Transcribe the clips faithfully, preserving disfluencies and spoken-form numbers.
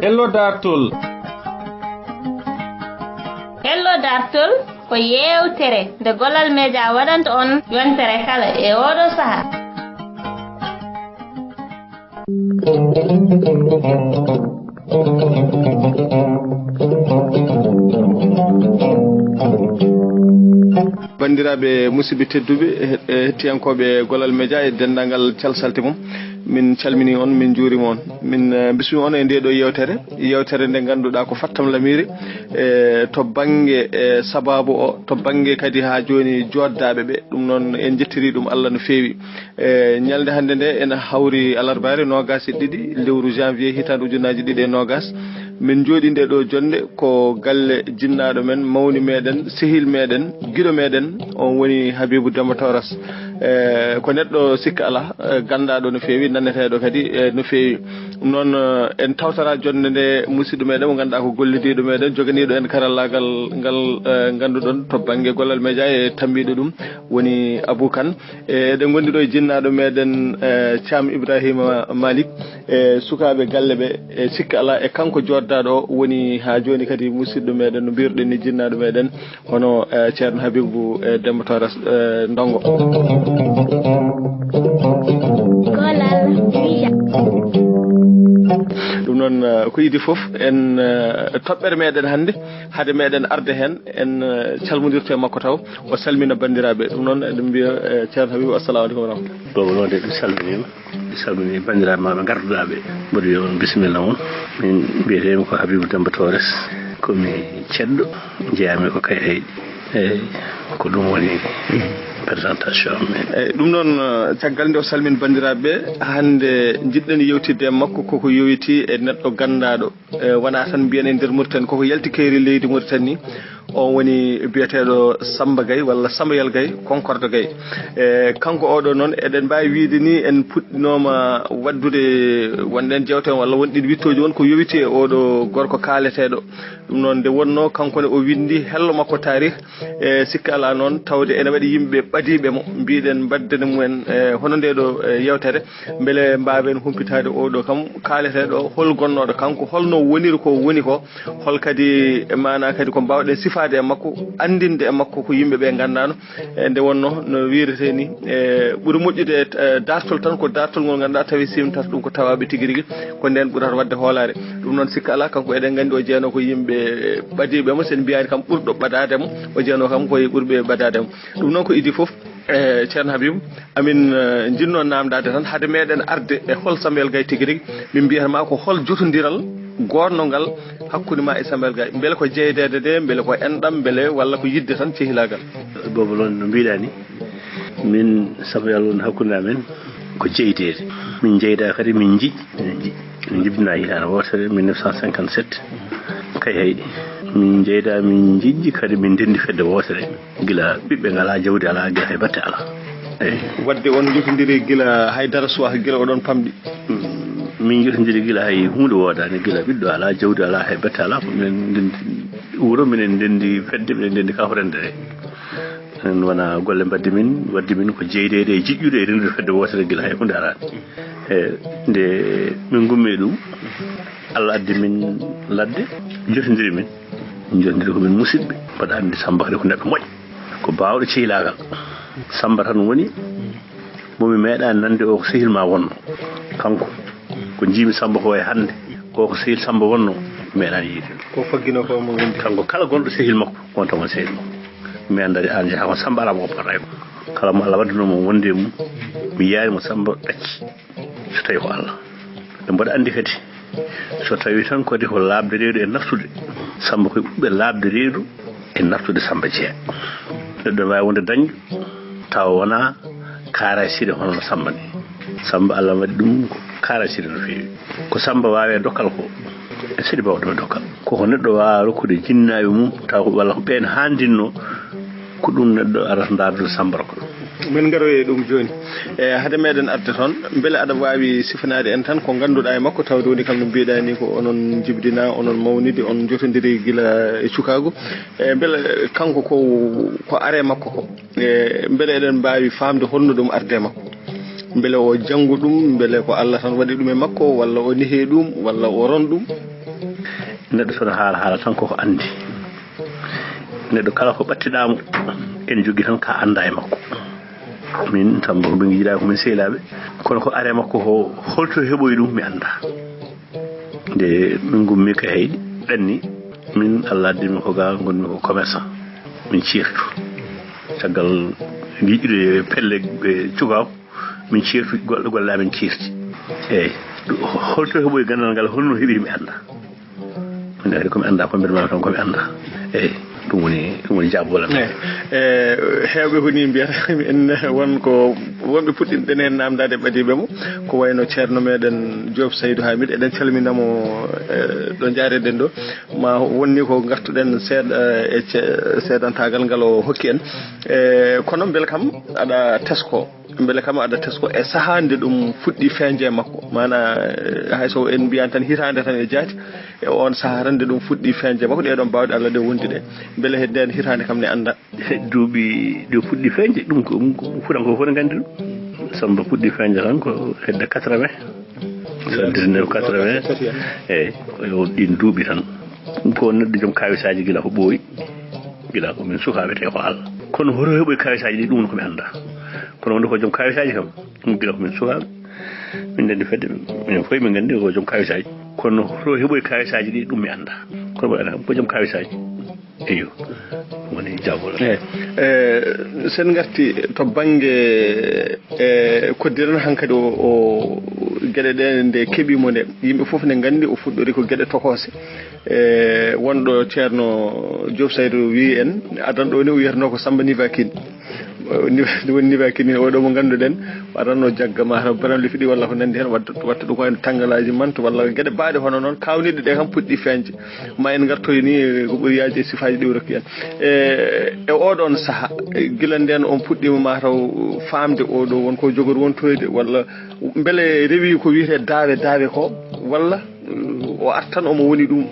Hello Daartol. Hello Daartol ko yeewtere nde Gollal Media waɗanta on yontere kala e oɗo saha. Banndiraaɓe musidɓe tedduɓe, he-, e hettiyankooɓe Gollal Media e denndaangal calsalte mum, min calminii on, min njuuriima on. Min, eh, mbismii on e ndee ɗoo yeewtere, yeewtere nde ngannduɗaa ko fattam lamiire, e to bannge, e sabaabu o, to bannge kadi haa jooni jooddaaɓe ɓe. Ɗum noon en njettirii ɗum Allah no feewi. E ñalnde hannde nde ena hawri alarbaare noogaas e ɗiɗi lewru janvier hitaande ujunnaaji ɗiɗi e noogaas. Min njooɗii ndee ɗoo jonnde ko galle jinnaaɗo men, mawni meɗen, sehil meɗen, giɗo meɗen, on woni Habibou Demba Tawras. E ko neɗɗo sikka alaa, e ganndaaɗo no feewi, nanneteeɗo kadi, e no feewi. Ɗum noon, e en tawtoraa jonnde nde musidɗo meɗen mo ngannduɗaa ko gollidiiɗo meɗen, joganiiɗo en karallaagal ngal, e ngannduɗon to bannge Gollal Media e tambiiɗo ɗum woni Abou Kane. E eɗen ngondi ɗo e jinnaaɗo meɗen, e Thiam Ibrahima Malick, e sukaaɓe galle ɓe, e sikka alaa e kanko jooddaaɗo o woni haa jooni kadi musidɗo meɗen no mbiruɗen ni jinnaaɗo meɗen hono, e Ceerno Habibou, e Demba Tawras, e Ndongo. Gollal Media. Ɗum noon, e ko idii fof en, e toɓɓere meɗen hannde, hade meɗen arde heen, en, e calmondirta e makko taw, o salmina banndiraaɓe. Ɗum noon eɗen mbiya, e Ceerno Habibou, assalamu aleykum wa rahmatullahi. Boobo noon de, mi salminiima. Mi salminii banndiraaɓe maɓɓe ngarduɗaa ɓe. Mboɗo wiya on bisimilla mon. Min mbiyeteemi ko Habibou Demba Tawras. Ko mi ceddo, jeyaami ko Kayhayɗi. Eeyi, ko ɗum woni présentation am. Eeyi, ɗum noon, eh, caggal nde o salmini banndiraaɓe ɓe, hannde njiɗɗen yewtidde e makko koko yowitii e neɗɗo ganndaaɗo. E, wonaa tan mbiyen e nder Mauritanie, koko yalti kayri leydi Mauritanie ni, on woni biyeteeɗo Samba Gaye walla Samba Yal Gaye, Concorde Gaye. E, kanko oɗo noon, eɗen mbaawi wiyde ni, en puɗɗinooma waɗdude wonɗen jeewte walla won ɗiɗi wiɗtooji won ko yowitii e oɗo gorko kaaleteeɗo. Ɗum noon, nde wonnoo, kanko ne o winndi hello makko taarih. E, sikka alaa noon, tawde ene waɗi yimɓe ɓadiiɓe mo, mbiɗen mbaddani mumen, e, hono ndee ɗo, e, yeewtere. Mbele mbaawen humpitaade oɗo kam kaaleteeɗo, hol gonnooɗo kanko, hol no woniri ko woni ko, hol kadi e maanaa kadi ko mbaawɗen sifaade e makko, anndinde e makko ko yimɓe ɓe nganndaano. E nde wonnoo no wiiretee ni, e ɓuri moƴƴude, e, daartol tan ko daartol ngol ngannduɗaa tawi simtata ɗum ko tawaaɓe tigi rigi, ko ndeen ɓurata waɗde hoolaare. Ɗum noon sikka alaa, kanko eɗen nganndi o jeyanoo ko yimɓe ɓadiiɓe mo, so en mbiyaani kam ɓurɗo ɓadaade mo, o jeyanoo kam ko e ɓurɓe ɓadaade mo. Ɗum noon ko idii fof. E, Ceerno Habibou, amin, e, njinnoo naamndaade tan, hade meɗen arde e hol Samba Yal Gaye tigi rigi, min mbiyata ma ko hol jotondiral goodnongal hakkunde ma e Samba Yal Gaye? Mbele ko jeydeede nde, mbele ko enɗam, mbele walla ko yiɗde tan cehilaagal? Boobo noon no mbiɗaa ni, min Samba Yal woni hakkunde amen ko jeydeede. Min njeydaa kadi, min njiɗ-, min njiɗ-, min njiɗnaa hitaande wootere, mille neuf cent cinquante-sept, Kayhayɗi. Min njeydaa, min njiɗi kadi, min ndenndi fedde wootere. Gila ɓiɓɓe ngalaa, jawdi alaa, gila hay batte alaa. Eyi. Waɗde on njotondiri gila hay dara suwaa, gila oɗon pamɗi? Mm, min njotondiri gila hay huunde woodaani, gila ɓiɗɗo alaa, jawdi alaa, hay batte alaa. Ko minen ndenndi wuro, minen ndenndi fedde, minen ndenndi kala ko renndetee. En wona golle mbaɗde min, waɗde min ko jeydeede e jiɗɗude e renndude fedde wootere gila hay huunde araani. E nde min ngummi e ɗum, Allah addi min ladde, jotondiri min. Min jotondiri ko min musidɓe. Mbaɗa anndi Samba kadi ko neɗɗo moƴƴo, ko baawɗo ceylaagal. Samba tan woni mo mi meeɗaa nande o ko sehil ma wonno. Kanko, ko njiimi Samba ko e hannde, ko ko sehil Samba wonno, mi meeɗaani yiide. Ko fagginoo ko mo wondi? Kanko kala gonɗo sehil makko, on tan woni sehil makko. Mi anndaa aan njaha ko Samba alaa mo oppata e ko. Kala mo Allah waddunoo mo wonde e mum, mi yiyaani mo Samba ɗacci. So tawii ko Allah. Ɓe mboɗo anndi kadi, so tawii tan kadi ko laaɓde reedu e naftude, Samba koye ɓurɓe laaɓde reedu e naftude Samba jeya. Neɗɗo ne waawi wonde dañɗo, tawa wonaa kaara e sire hono no Samba ni. Samba Allah waɗi ɗum ko kaara e sire no feewi. Ko Samba waawee dokkal ko, e siri bawɗo dokkal. Koko neɗɗo waawa rokkude jinnaaɓe mum, tawa ko, walla ko ɓeen haandinnoo, ko ɗum neɗɗo arata ndaardude Samba rokka ɗum. Min ngaroya e ɗum jooni. E, hade meɗen arde toon, mbele aɗa waawi sifanaade en tan ko ngannduɗaa e makko, tawde woni kam no mbiɗaa ni ko onon njibdinaa, onon mawnidi, on njotondiri gila e cukaagu. E, mbele kanko ko, ko are makko ko? E, mbele eɗen mbaawi faamde holno ɗum arde makko? Mbele o janngu ɗum, mbele ko Allah tan waɗi ɗum e makko, walla o nehee ɗum, walla o ron ɗum? Neɗɗo sono haala, haala tan koko anndi. Neɗɗo kala ko ɓattiɗaa mo, ene jogii tan ka annda e makko. Min Samba ko min njiɗaa ko min sehlaaɓe, kono ko are makko ko holto heɓoyi ɗum mi annda. Nde min ngummi ka heyɗi ɗanni, min Allah addi min ko ga ngonmi ko commerçant. Min ceertu. Caggal yiɗude pelle e cukaaw, min ceertu golle, golle amin ceerti. Eeyi. Holto heɓoyi ganndal ngal, holno heɓiri mi annda. Min ari ko mi annda, ko mbir ma tan ko mi annda. Eeyi. Ɗum woni, ɗum woni jaabuwol am. Eeyi. E, heewɓe ko ni mbiyata, en won ko wonɓe puɗɗinɗen heen naamndaade ɓadiiɓe mo, ko wayno ceerno meɗen Diop Saydou Hamid, eɗen calmina mo, e, ɗo njaareɗen ɗo. Ma wonni ko ngartuɗen seeɗa, e, ce-, seedantaagal ngal o hokki en. E, kono mbele kam aɗa tesko, mbele kam aɗa tesko e sahaa nde ɗum fuɗɗi feeñde e makko. Maana, e, hay so en mbiyan tan hitaande tan e jaati, e on sahaa tan nde ɗum fuɗɗi feeñde e makko, ɗee ɗoon baawɗe Allah ɗe wondi ɗe. Mbele he ndeen hitaande kam ne annda. He duuɓi ɗo fuɗɗi feeñde, ɗum ko, ɗum ko fuɗɗankooɓe fof ne nganndi ɗum. Samba fuɗɗi feeñde tan ko hedde quatre-vingts, soixante-dix-neuf, quatre-vingts. Eeyi, ko e ɗiin duuɓi tan. Ɗum ko neɗɗo joom kaawisaaji gila ko ɓooyi, gila ko min sukaaɓe te ko Allah. Kono hoto heɓoy kaawisaaji ɗi, ɗum woni ko mi annda. Kono wonde ko joom kaawisaaji kam, ɗum gila ko min sukaaɓe. Min ndenndi fedde, minen fof min nganndi ko joom kaawisaaji. Kono hoto heɓoy kaawisaaji ɗi, ɗum mi annda. Kono mboɗo annda kam ko joom kaawisaaji. Eyo, woni jaabuwol. Eyi. E, sen ngarti to bannge, e, koddiral hankadi o, o geɗe ɗe nde keɓi mo nde, yimɓe fof ne nganndi o fuɗɗori ko geɗe tokoose. E, wonɗo ceerno Diop Saydou wi en, adan ɗo ni o wiyatno ko Samba Nivakin. Ni-, woni Nivakin ni, oɗo mo ngannduɗen, adanno jagga ma, hara baran lifiɗi walla ko nanndi heen, watta, watta ɗum ko en tanngalaaji manta, walla geɗe baaɗe hono noon, kaawniɗe ɗe kam puɗɗi feeñde. Ma en ngartoy ni, ko ɓuri yaajde e sifaaji ɗi o rokki en. E, e oɗon saha, e, gila nden on puɗɗiima ma taw faamde oɗo won ko jogori wontoyde, walla mbele rewi ko wiyetee daawe, daawe ko, walla, o artan omo woni ɗum,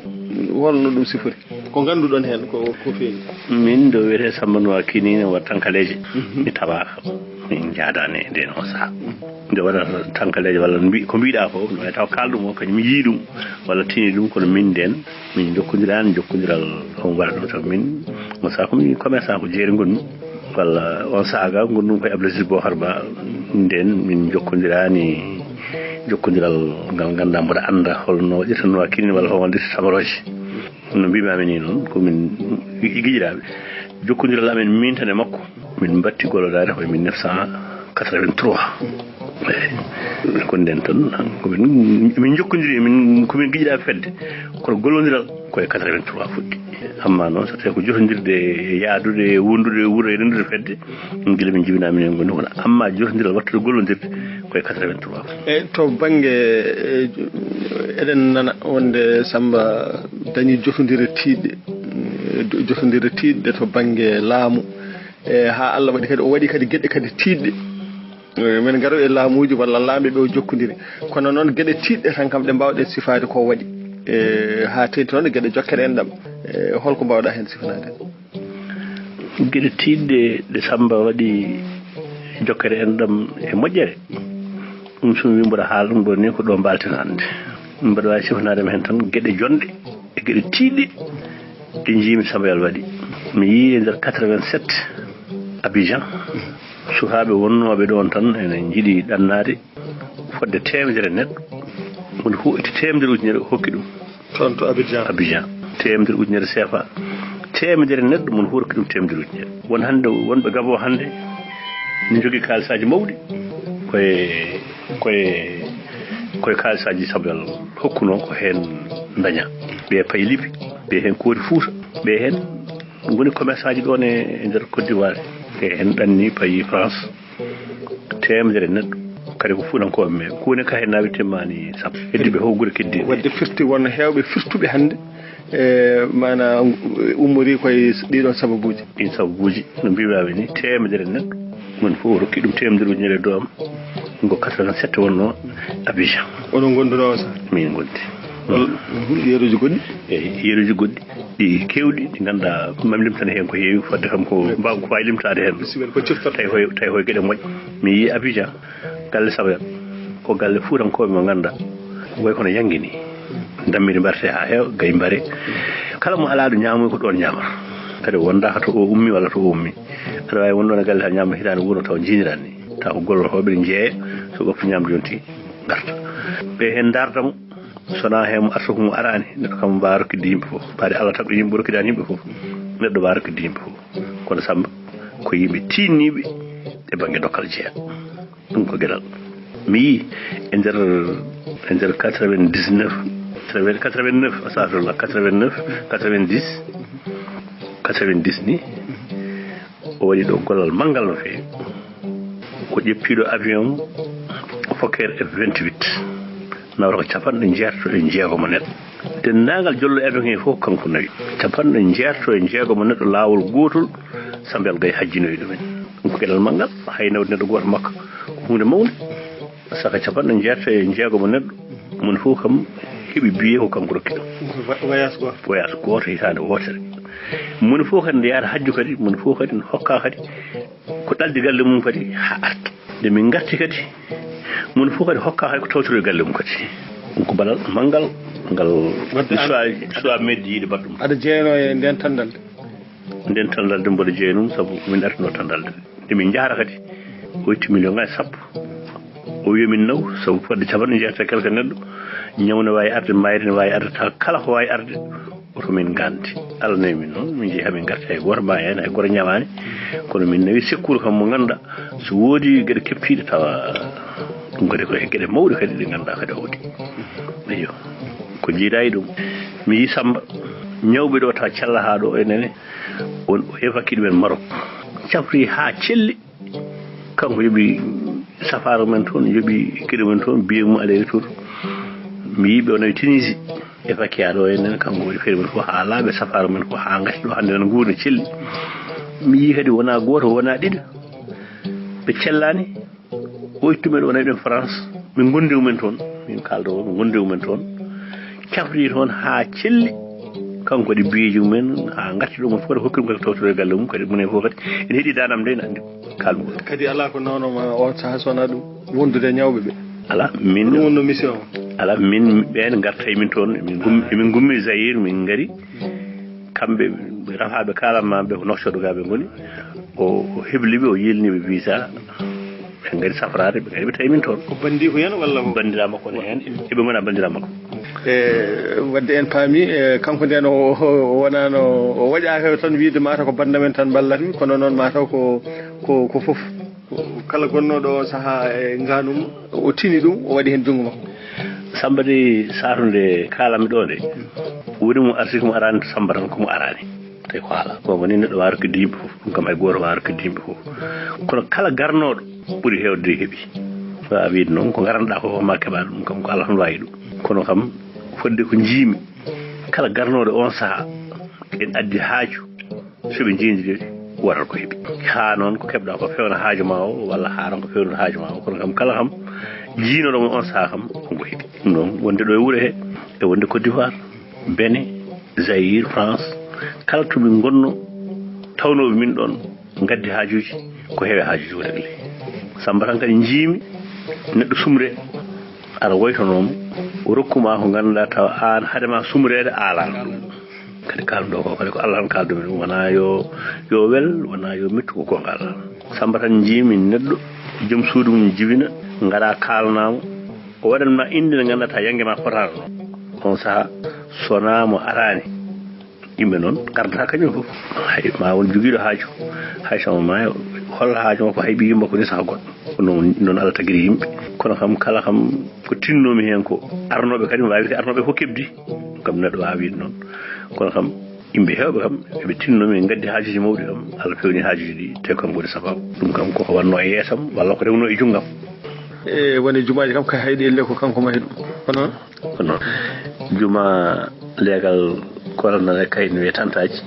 holno ɗum sifori? Ko ngannduɗon heen ko, ko feeñi? Min ɗo wiyetee Samba Noa Kini ne wa tankaleeje. Mhm. Mi tawaaka. Min njaadaani e ndeen on saha. Nde waɗata tankaleeje walla mbi-, ko mbiɗa ko, no e taw kaalɗum o, kañum mi yii ɗum, walla tini ɗum, kono min nden, min jokkondiraani jokkondiral ko mi waɗa ɗum, sabu min, on saha ko min commerçant, ko jeere ngonmi, walla on saha ga ngonɗum koye Abdoul Aziz Bocar Ba, nden min jokkondiraani jokkondiral ngal ngannduɗaa mboɗo annda holno ƴettanno kinin walla holno waɗirta samarooje. No mbiimaami ni noon, ko min gi-, giƴiraaɓe. Jokkondiral amen min tan e makko, min mbatti gollodaade ko e mille neuf cent quatre-vingt-trois. Eeyi. Ko nden tan, ko min, min njokkondiri, min, ko min giƴiraaɓe fedde. Kono gollondiral ko e quatre-vingt-trois fuɗɗi. Amma noon, so tawii ko jotondirde e yahdude, e wondude, e wuuro, e renndude fedde, gila min jibinaa minen ngonndi kono. Amma jotondiral wattude gollondirde ko e quatre-vingt-trois. E to bannge, e, eɗen nana wonde Samba dañi jotondire tiiɗɗe, e, jotondire tiiɗɗe to bannge laamu. E, haa Allah waɗi kadi, o waɗi kadi geɗe kadi tiiɗɗe. E, min ngaro e laamuuji walla laamɓe ɓe o jokkondiri. Kono noon geɗe tiiɗɗe tan kam ɗe mbaawɗen sifaade ko waɗi. E, haa teeŋti noon geɗe jokkere enɗam. E, holko mbaawɗaa heen sifanaade? Geɗe tiiɗɗe ɗe Samba waɗi jokkere enɗam e moƴƴere. Ɗum so mi wii mboɗo haala ɗum ɗo ni ko ɗo mbaalten hannde. Mboɗo waawi sifanaade ma heen tan geɗe jonɗe e geɗe tiiɗɗe ɗe njiimi Samba Yal waɗi. Mi yii e nder quatre-vingt-sept Abidjan. Sukaaɓe wonnooɓe ɗoon tan ene njiɗi ɗannaade fodde teemedere neɗɗo. Woni fof itti teemedere ujunere hokki ɗum. Toon to Abidjan. Abidjan. Teemedere ujunere C F A. Teemedere neɗɗo, mon fof rokki ɗum teemedere ujunere. Won hannde, wonɓe Gabon hannde ne njogii kaalisaaji mawɗi. Koye, koye, koye kaalisaaji Samba Yal hokkunoo ko heen ndañaa. Ɓe payi Libi, ɓe heen koori Fuuta, ɓe heen ngoni commerçant ji ɗoon e, e nder Côte d'Ivoire. Ɓe heen ɗanni payi France. Teemedere neɗɗo, kadi ko fuɗankooɓe men. Kuune kahe nawi timmaani sappo. Heddiiɓe fof gure keddiiɗe. Wadde firti won heewɓe firtuɓe hannde, e, maana, ummori koye ɗiɗon sababuuji. Ɗiin sababuuji, no mbiimaami ni, teemedere neɗɗo, mon fof rokki ɗum teemedere ujunere e dow am. Ngo quatre-vingt-sept wonnoo Abidjan. Onon ngondunoo on saha? Min ngondi. Wal-, mhm, yeruuji goɗɗi? Eyi, yeruuji goɗɗi. Ɗi keewɗi, ɗi ngannduɗaa, mami limtana heen ko heewi, fodde kam ko mbaaw-, ko waawi limtaade heen. Bisimilla, ko ciftorto? Tawi koye, tawi koye geɗe moƴƴe. Mi yii Abidjan, Galle Sabayal ko galle fuutankooɓe mo ngannduɗaa, way kono yanngi ni. Dammiri mbaɗetee haa heewa, gayi mbaɗee. Kala mo alaa ɗo ñaamoy ko ɗoon ñaamata. Kadi wondaaka to o ummi walla to o ummi. Aɗa waawi wonde ɗoon e galle haa ñaama hitaande wuuro taw njiiniraani. Taw ko gollotooɓe ɗe njeeya, so waktu ñaamde yonti, ngarta. Ɓe heen ndaarda mo, so wonaa heen mo arsuku mum araani, neɗɗo kam mbaawa rokkidde yimɓe fof. Mbaadi Allah tagɗo yimɓe, rokkidaani yimɓe fof. Neɗɗo mbaawa rokkidde yimɓe fof. Kono Samba, ko yimɓe tiinniiɓe e bannge dokkal jeyaa. Ɗum ko geɗal. Mi yii e nder, e nder quatre-vingt-dix-neuf, quatre-vingt, quatre-vingt-neuf, astafirullah, quatre-vingt-neuf, quatre-vingt-dix, quatre-vingt-dix ni, o waɗi ɗo gollal manngal no feewi. O ƴeppiiɗo avion Fokker F vingt-huit, nawata ko capanɗe jeetato e jeegom neɗɗo. Denndaangal jollo avion he fof kanko nawi. Capanɗe jeetato e jeegom neɗɗo laawol gootol, Samba Gaye hajjinoyi ɗumen. Ɗum ko geɗal manngal, hay nawde neɗɗo gooto makko ko huunde mawnde. Saka capanɗe jeetato e jeegom neɗɗo, moni fof kam heɓi billet ko kanko rokki ɗum. Voyage gooto. Voyage gooto hitaande wootere. Moni fof kadi nde yahata hajju kadi, moni fof kadi ne hokka kadi ko ɗaldi galle mum kadi haa arta. Nde min ngarti kadi, moni fof kadi hokka kadi ko tawtoro e galle mum kadi. Ɗum ko balal manngal ngal. Wadde mi an- suwa, suwa meddi yiide baɗɗum. Aɗa jeyanoo e nden tanndalde? Nden tanndalde mboɗo jeyanum sabu min artino tanndalde. Nde min njahata kadi, o itti million ngaji sappo. O wiya min naw, sabu fodde capanɗe jeetato e quelque neɗɗo, ñaw ne waawi arde, mayre ne waawi arde, taw kala ko waawi arde, oto min nganndi. Allah nawi min noon, min njehi haa min ngarti, hay gooto maayaani, hay gooto ñamaani. Kono min nawi secours kam mo ngannduɗaa, so woodi geɗe keptiiɗe tawa ɗum kadi ko e geɗe mawɗe kadi ɗe ngannduɗaa kadi o waɗi. Eyyo. Ko jiidaa e ɗum. Mi yii Samba, ñawɓe ɗo tawa cella haa ɗo e nene, on o évacué ɗumen Maroc. Cafri haa celli, kanko yoɓi safaara men toon, yoɓi kiri men toon, billet mum aller retour. Mi yii ɓe o nawi Tunisie, évacué ɗo e nene, kanko waɗi feere men fof haa laaɓi, safaara men fof haa ngati ɗo hannde nan nguuri no celli. Mi yii kadi wonaa gooto, wonaa ɗiɗo, ɓe cellaani. O itti men, o nawi ɗen France, min ngondi e mumen toon, min kaalda o, min ngondi e mumen toon. Cafri toon haa celli, kanko waɗi biyeeji mumen, haa ngati ɗo, mo fof hokkiri mo kadi tawtoro e galle mum, kadi minen fof kadi ene heɗi daanam nde, ene anndi kaalɗum. Kadi alaa ko nawno ma on sahaa so wonaa ɗum, wondude e ñawɓe ɓe. Alaa, min Ko ɗum wonno mission o? Alaa, min ɓeen ngarta e min toon, min gum-, min gummi Zaïre, min ngari. Kamɓe rafaaɓe kaalan ma ɓe ko Nouakchott ga ɓe ngoni. O, o hebli ɓe, o yilni ɓe visa. Ɓe ngari safraade, ɓe ngari ɓe tawi min toon. Ko bandi ko yen walla ko? Banndiraa makko ne heen, eɓe ngona banndiraa makko. E, wadde en paami, e, kanko nden o, o, o wonaano, o waɗaaka tan wiide mata ko bannda men tan mballata mi, kono noon mataw ko, ko, ko fof. Kala gonnooɗo o sahaa e ngaanum, o tini ɗum, o waɗi heen junngo makko. Samba de, saatu nde kaalanmi ɗo nde, woni mo arti ko mo araani, to Samba tan ko mo araani. Tawi ko haala. Ko woni neɗɗo waawi rokkude yimɓe fof, ɗum kam hay gooto waawi rokkude yimɓe fof. Kono kala garnooɗo ɓuri heewde de heɓi. Waawi wiide noon ko ngaranɗaa ko, ko ma keɓaa ɗum kam, ko Allah tan waawi ɗum. Kono kam, fodde ko njiimi, kala garnooɗo on sahaa, en addi haaju, so ɓe njeñdiri, waɗata ko heɓi. Haa noon ko keɓɗaa ko fewna haaju ma o, walla haa tan ko fewnata haaju ma o. Kono kam kala kam, jiinooɗo mo on sahaa kam, on ko heɓi. Ɗum noon, wonde ɗo e wuro he, e wonde Côte d'Ivoire, Bénin, Zaïre, France, kala to min ngonno, tawnooɓe min ɗoon, ngaddi haajuuji, ko heewi haajuuji o réglé. Samba tan kadi njiimi neɗɗo sumre, aɗa woytonoo mo, o rokku ma ko ngannduɗaa tawa aan hade ma sumreede aalaano ɗum. Kadi kaalɗo ko kadi ko Allah tan kaaldu men, wonaa yo, yo wel, wonaa yo mettu, ko goonga Allah. Samba tan njiimi neɗɗo, joom suudu mum jibina, ngara kaalanaama, o waɗan ma innde nde ngannduɗaa tawa yannge ma fotaano. On sahaa, so wonaa mo araani, yimɓe noon ngardata kañum fof. Hay ma won jogiiɗo haaju, hay so ma holla haaju makko, hay ɓiy yumma ko ni saha goɗɗo. Ko noon, noon Allah tagiri yimɓe. Kono kam, kala kam ko tinnoomi heen ko, arnooɓe kadi mi waawi ko arnooɓe fof keɓdi. Ɗum kam neɗɗo waawi wiide noon. Kono kam, yimɓe heewɓe kam, eɓe tinnoomi, en ngaddi haajuuji mawɗi kam, Allah fewni haajuuji ɗi, te kanko woni sababu. Ɗum kam koko wannoo e yeesam, walla ko rewnoo e junngam. E woni jumaaji kam, ka hayɗi elle ko kanko mahi ɗum. Kono? Kono juma leegal koral nana kay no wiye tantaaji.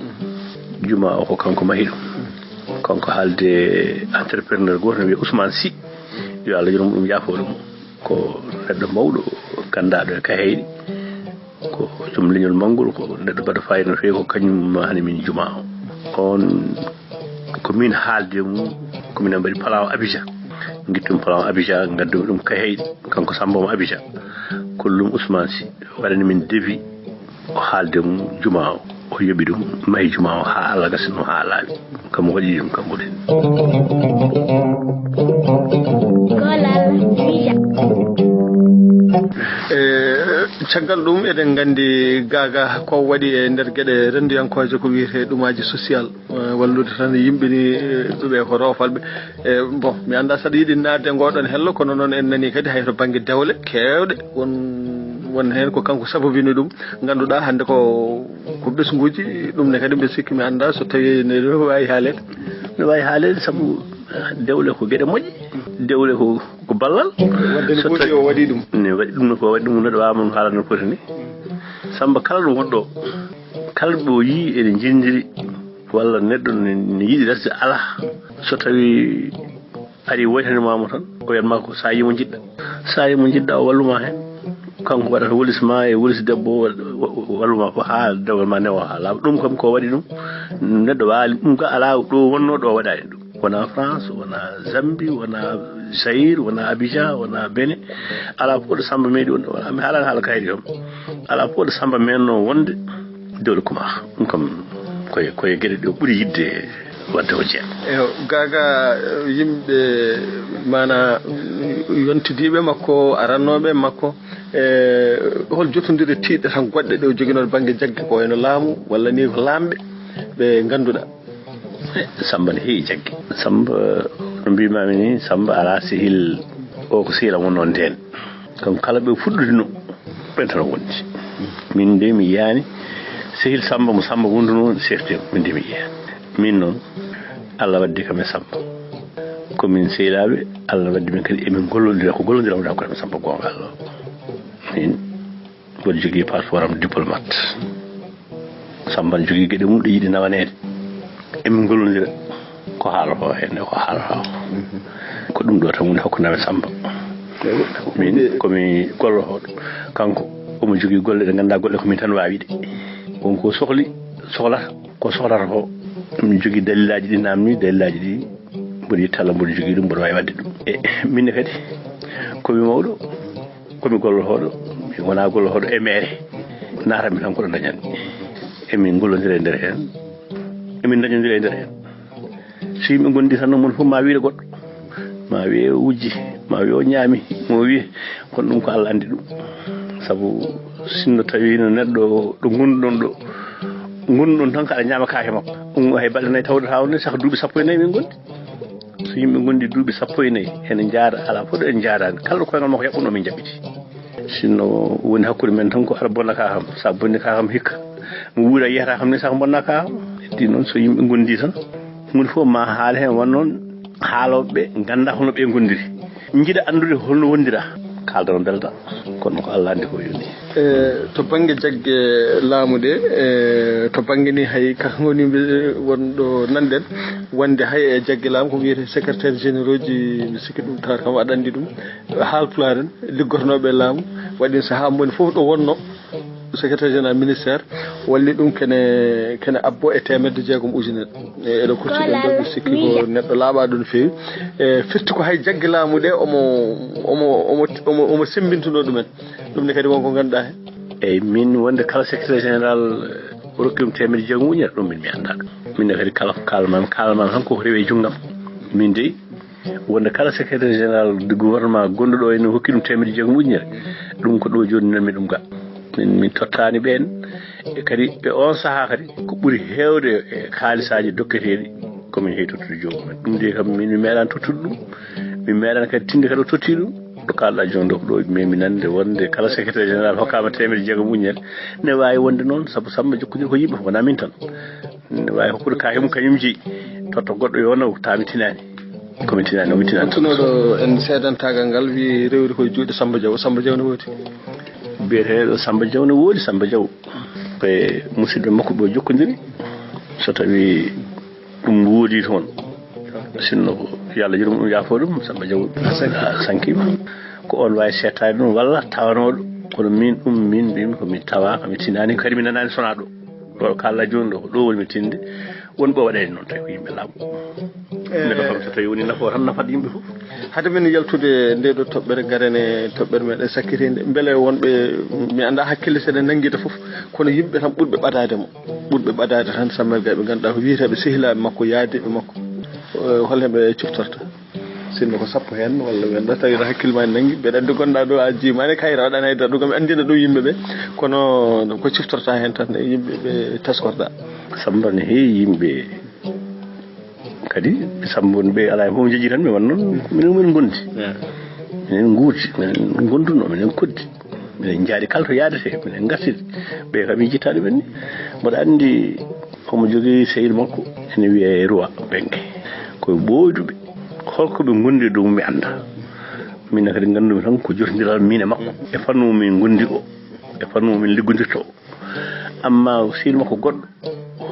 Juma o ko kanko mahi ɗum. Kanko haalde entrepreneur gooto no wiye Ousmane Sy. Yo Allah yurmo ɗum, yaafo ɗum. Ko neɗɗo mawɗo, ganndaaɗo e Kayhayɗi. Ko joom leñol manngol, ko neɗɗo mbaɗɗo faayiida no feewi, ko kañum mahani min juma o. On ko min haalde mum, ko minen mbaɗi plan o Abidjan. Ngittum plan Abidjan, ngaddu ɗum Kayhayɗi, kanko Samba mo Abidjan. Kollum Ousmane Sy, waɗani min devis, o haalde mum juma o, o yoɓi ɗum, mahi juma o haa Allah gasi ɗum haa laaɓi. Kam waɗi ɗum, kam waɗi. Kolal Niger. E, caggal ɗum, eɗen nganndi Gaga ko waɗi e nder geɗe renndiyankooje ko wiyetee ɗumaaji social, e, wallude tan yimɓe ni, e, ɓe ko roofalɓe. E, bon, mi anndaa saɗa yiɗi naatde ngoɗon hello, kono noon en nanii kadi hay to bannge dewle keewɗe won, won heen ko kanko sababini ɗum. Ngannduɗaa hannde ko, ko ɓesnguuji, ɗum ne kadi mbiɗa sikki mi anndaa so tawii ne waawi haaleede. Ne waawi haaleede sabu, eh, dewle ko geɗe moƴƴe, dewle ko, ko ballal. Wadde ne So woodi tawi o waɗi ɗum. Ne waɗi ɗum, ne ko waɗi ɗum, neɗɗo waawaa mum haalande no foti ni. Samba kala ɗo wonɗo, kala ɗo yii ene njirndiri, walla neɗɗo ne, ne yiɗi resde alaa. So tawii ari woytanima mo tan, o wiyatma ko sa yii mo jiɗɗa. Sa yii mo jiɗɗa, o walluma heen. Kanko waɗata wolis ma e wolis debbo, wa-, wa-, walluma ko haa dewgal ma newa haa laaɓa. Ɗum kam ko waɗi ɗum, neɗɗo waali ɗum ga alaa ɗo wonno ɗo waɗani ɗum. Wona France, wona Zambie, wona Zaïre, wona Abidjan, wona Bénin. Alaa fof ɗo Samba meeɗi wonde, wona mi haalani haala kayri kam. Alaa fof ɗo Samba menno wonde dewle kuma. Ɗum kam koye, koye geɗe ɗe ɓuri yiɗde wadde o jeeya. Eyo, Gaga, yimɓe, maana, yontidiiɓe makko, arannooɓe makko, e hol jotondire tiiɗɗe tan goɗɗe ɗe o joginoo bannge jagge, ko wayno laamu, walla ni ko laamɓe ɓe ngannduɗaa? Samba ne heewi jagge. Samba, no mbimami ni, Samba alaa sehil o ko sehil am wonno ndeen. Kam kala ɓe fuɗɗodino, ɓen tan o wondi. Min de mi yiyaani sehil Samba mo Samba wonduno C F T, min de mi yiyaani. Min noon, Allah waddi kam e Samba. Ko min sehilaaɓe, Allah waddi min kadi emin gollondira, ko gollondira wonata ko e Samba goonga Allah. Min mboɗo jogii passeport am diplomate. Samba ne jogii geɗe mum ɗe yiɗi nawaneede. Emin ngollondira ko haalotoo heen e ko haalata o. Ko ɗum ɗo tan woni hakkunde am e Samba. Min ko mi gollotooɗo. Kanko omo jogii golle ɗe ngannduɗaa golle ko min tan waawi ɗe. Won ko sohli, sohlata, ko sohlata ko. Min jogii dalilaaji ɗi naamni, dalilaaji ɗi mboɗo yetta Allah mboɗo jogii ɗum, mboɗo waawi waɗde ɗum. E min ne kadi ko mi mawɗo. Ko mi gollotooɗo, mi wonaa gollotooɗo e meere. Naatanmi tan ko ɗo dañanmi. Emin ngollondira e nder heen. Emin dañondira e nder heen. So yimɓe ngondi tan, noon moni fof ma wiire goɗɗo. Ma wiye o wujji, ma wiye o ñaami, mo wiye. Kono ɗum ko Allah anndi ɗum. Sabu sinno tawi no neɗɗo ɗo ngonduɗon ɗo, ngonduɗon tan ko aɗa ñaama kaake makko. Ɗum hay balɗe nayi tawde haa wonde saka duuɓi sappo e nayi min ngondi. So yimɓe ngondi duuɓi sappo e nayi, ene njaada, alaa fof ɗo en njaadaani. Kala ɗo koyngal makko yaɓɓuno, min jaɓɓiti. Sinno woni hakkunde men tan ko aɗa bonna ka kam. Sa bonni ka kam hikka, mo wuura yiyata kam ni saka bonna ka kam. Heddi noon so yimɓe ngondi tan, huunde fof ma haal heen, won noon haalooɓe ɓe ngannda hono ɓe ngondiri. Njiɗa anndude holno wondira. Kaaldano belda. Kono ko Allah anndi ko yoni. E, to bannge jagge laamu ɗe, e, to bannge ni hay kaka ngoni mbi-, wonɗo nanɗen, wonde hay e jagge laamu ko wiyetee secrétaire généraux ji, mi sikki ɗum tawata kam aɗa anndi ɗum, haalpulaar en, liggotnooɓe e laamu, waɗi sahaa moni fof ɗo wonno, secrétaire général ministère, walli ɗum kene, kene abbo e teemedde jeegom ujunere. E, eɗo koccii ɗum ɗo, mi sikki ko neɗɗo laaɓaaɗo no feewi. E, firti ko hay jagge laamu ɗe omo, omo, omo, omo, omo semmbintunoo ɗumen. Ɗum ne kadi won ko ngannduɗaa heen. Eyi, min wonde kala secrétaire général, eh, rokki ɗum teemedde jeegom ujunere, ɗum min mi anndaa ɗum. Min ne kadi kala ko kaalmami, kaalmami tan koko rewi e junngam. Min dey, wonde kala secrétaire général du gouvernement gonɗo ɗo ene hokki ɗum teemedde jeegom ujunere, ɗum ko ɗo jooni nanmi ɗum ga. Min, min tottaani ɓeen. E kadi e on sahaa kadi ko ɓuri heewde e kaalisaaji dokketeeɗi ko min heewi tottude joomum en. Ɗum de kam min mi meeɗaani tottude ɗum. Mi meeɗaani kadi tinde kadi o totti ɗum. Ɗo kaalɗaa jooni ɗo ko ɗo memi nande wonde kala secrétaire général hokkaama teemedde jeegom ujunere. Ne waawi wonde noon sabu Samba jokkondiri ko yimɓe fof, wonaa min tan. Ne waawi hokkude kaake mum kañum jeyi. Totta goɗɗo yo naw, tawa mi tinaani. Ko mi tinaani, o mi tinaani. Wontunooɗo en seedantaagal ngal wi rewri koye juuɗe Samba Diaw. Samba Diaw ne woodi? Biyeteeɗo Samba Diaw ne woodi, Samba Diaw. Ko e musidɓe makko ɓe o jokkondiri. So tawii ɗum woodi toon. Sinno ko yo Allah yurmo ɗum, yaafo ɗum, Samba Diaw a sankiima. Ko on waawi seettaade ɗum walla tawanooɗo. Kono min ɗum, min mbimi ko mi tawaaka, mi tinaani, kadi mi nanaani sonaa ɗo. Ɗo kaalɗaa jooni ɗo, ko ɗo woni mi tinde. Won ɓe waɗani noon tawi ko yimɓe laamu. Neɗɗo kam, so tawi woni nafoore tan, nafat yimɓe fof. Hade men yaltude nde ɗo toɓɓere, garen e toɓɓere meɗen sakkitiinde. Mbele wonɓe, mi annda hakkille seɗen nanngita fof, kono yimɓe tan ɓurɓe ɓadaade mo. Ɓurɓe ɓadaade tan, Sammel Gay, ɓe ngannduɗaa ko wiyeteeɓe sehilaaɓe makko, yaadiiɓe makko. Eh, hol heɓe ciftorta? Sinno ko sappo heen, walla mi annda, tawi no hakkille ma nanngi. Mbeɗa anndi gonɗaa ɗo a jiimaani kayra, waɗaani hay dara, ɗum kam anndina ɗum yimɓe ɓe. Kono ko ciftorta heen tan e yimɓe ɓe taskorɗaa? Sammba, ne heewi yimɓe kadi, Sammba, woni ɓe alaa e fof njeji tan, ɓe won noon, minen, minen ngondi. Minen nguurdi, minen ngondunoo, minen koddi. Minen njaaɗi kala to yaadetee, minen ngartiri. Ɓe kam, mi jittaa ɗumen ni. Mboɗo anndi, omo jogii sehil makko, ene wiyee Roi Benke. Ko ɓooyduɓe. Holko ɓe ngondi e dow mum, mi annda. Min kadi nganndumi tan ko jotondiral min e makko. E fannu min ngondi o, e fannu min liggondirta o. Amma sehil makko goɗɗo,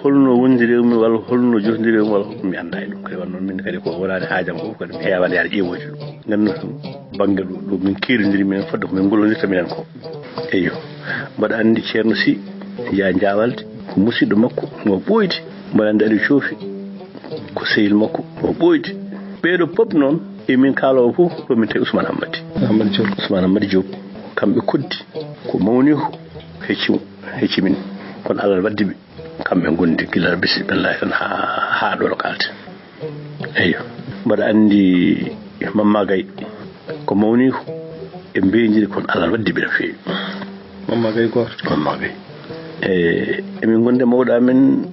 holno wondiri e mum walla holno jotondiri e mum walla, mi annda e ɗum. Kadi won noon min kadi ko wonaani haajam ko, kadi mi heewaani yaade ƴeewoyde ɗum. Nganndu tan bannge ɗo, ɗo min keerondiri minen fodde ko min ngollondirta minen ko. Eyyo. Mboɗo anndi Ceerno Sy, Jaa Jaawalde, ko musidɗo makko mo ɓooydi. Mboɗo anndi Aliou Coofi, ko sehil makko mo ɓooydi. Ɓeeɗo pop noon, e min kaaloowo fof, ɗo min tawi Ousmane Hammadi. Hammadi Diop. Ousmane Hammadi Diop. Kamɓe koddi, ko mawni ko hecci, hecci min. Kono Allah waddi ɓe. Kamɓe ngondi gila bismillaahi tan haa, haa ɗo no kaalten. Eyyo. Mboɗo anndi Mamma Gay, ko mawni ko e mbeynjiri, kono Allah waddi ɓe no feewi. Mamma Gay gooto. Mamma Gay. E, emin ngondi e mawɗo amen,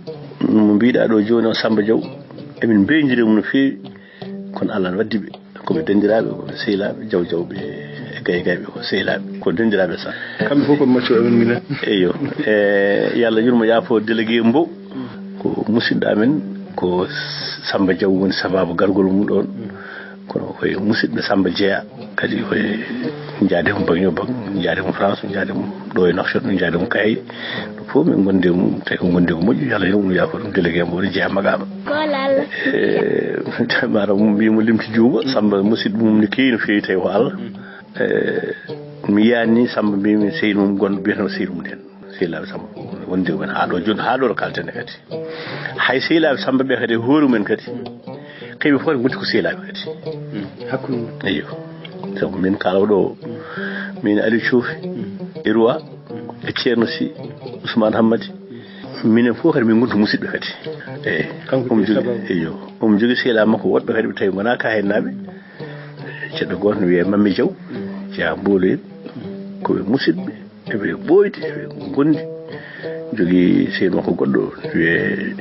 mo mbiɗa ɗo jooni o, Sammba Diaw. Emin mbeynjiri e mum no feewi, kono Allah waddi ɓe. Ko ɓe dendiraaɓe, ko ɓe sehilaaɓe, Diaw Diawɓe e Gay Gayɓe, ko sehilaaɓe, ko dendiraaɓe sa. Kamɓe fof ko maccuɓe amen minen. Eyyo. E, yo Allah yurmo, yaafo délégué Mbow. Ko musidɗo amen, ko Sammba Diaw woni sababu gargol mum ɗoon. Kono koye musidɓe Sammba jeyaa. Kadi koye njaade mo Bagno Bag, njaade mo France, njaade mo ɗo e Nouakchott, njaade mo Kayay. Ɗum fof min ngondi e mum, tawi ko ngondi ko moƴƴi, yo Allah yurmo, yaafo ɗum, délégué Mbow ne jeyaa maqaama. E, maataw mum mbiyi mo limti juuma, Sammba musidɗo mum ne keewi no feewi, tawi ko Allah. E, mi yaani Sammba, mbimi sehil mum gonɗo biyeteeɗo Seydi Mum Ndeen. Sehilaaɓe Sammba fof wondi e mum haa ɗo jooni, haa ɗo ɗo kaalten kadi. Hay sehilaaɓe Sammba ɓe kadi e hoore mumen kadi, kamɓe fof ngonti ko sehilaaɓe kadi. Hakkunde mum. Eyyo. Sabu min kaaloowo ɗo, min Aliou Coofi, e Roi, e Ceerno Sy, Ousmane Hammadi, minen fof kadi min ngonti musidɓe kadi. Eyyi. Kanko omo jogii sababu. Eyyo. Omo jogii sehilaaɓe makko woɗɓe kadi ɓe tawi ngonaa Kayhayɗinaaɓe. Ceɗɗo gooto ne wiyee Mammi Diaw, jeyaa Mbooloyel. Ko ɓe musidɓe, eɓe ɓooydi, eɓe ngondi. Jogii sehil makko goɗɗo, wiyee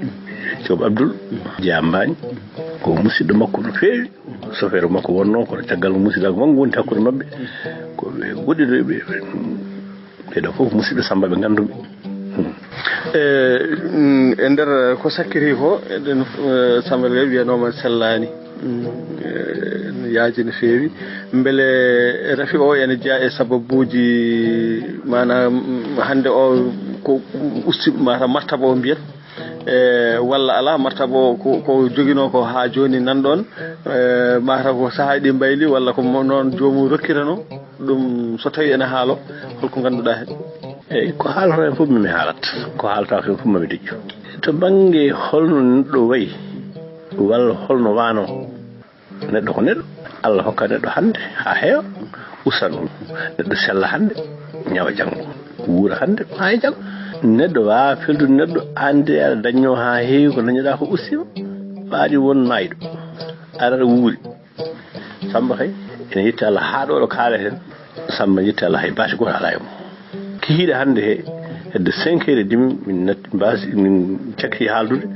Joom Abdul, jeyaa Mbaañ. Ko musidɗo makko no feewi. Sofeer makko wonnoo, kono caggal musidɗaagu makko woni hakkunde maɓɓe. Ko ɓe goɗɗiɗo ɓe, ɓe, ɓeɗo fof musidɓe Sammba ɓe nganndumi. Hmm. E, mm, e nder ko sakkiti ko, eɗen, eh, Sammba Gay wiyanooma sellaani. Mm, eh, no yaaji no feewi. Mbele rafi o ene jeyaa e sababuuji, maanaam, mm, hannde o ko usti, maanaam, martaba o mbiyen? E, walla alaa, martaba o ko, ko joginoo ko haa jooni nan ɗoon? E, maataw ko sahaaji ɗi mbayli, walla ko mo-, noon joomum rokkiranoo? Ɗum so tawii ene haaloo, holko ngannduɗaa heen? Eyi, ko haalata heen fof mi haalat. Ko haalata heen fof mami deƴƴu. To bannge holno neɗɗo wayi, walla holno waanoo, neɗɗo ko neɗɗo. Allah hokka neɗɗo hannde haa heewa, usta ɗum. Neɗɗo sella hannde, ñawa janngo. Wuura hannde, maaya janngo. Neɗɗo waawaa feldude neɗɗo, aan de aɗa dañnoo haa heewi ko dañnoɗaa ko ustiima. Ɓaadi won maayɗo. Aɗa wuuri. Sammba kay, ene yetti Allah haa ɗo ɗo kaaleten. Sammba yetti Allah, hay baasi gooto alaa e mum. Kihiiɗe hannde he, hedde cinq heures et demi, min natti baasi, min cakki haaldude,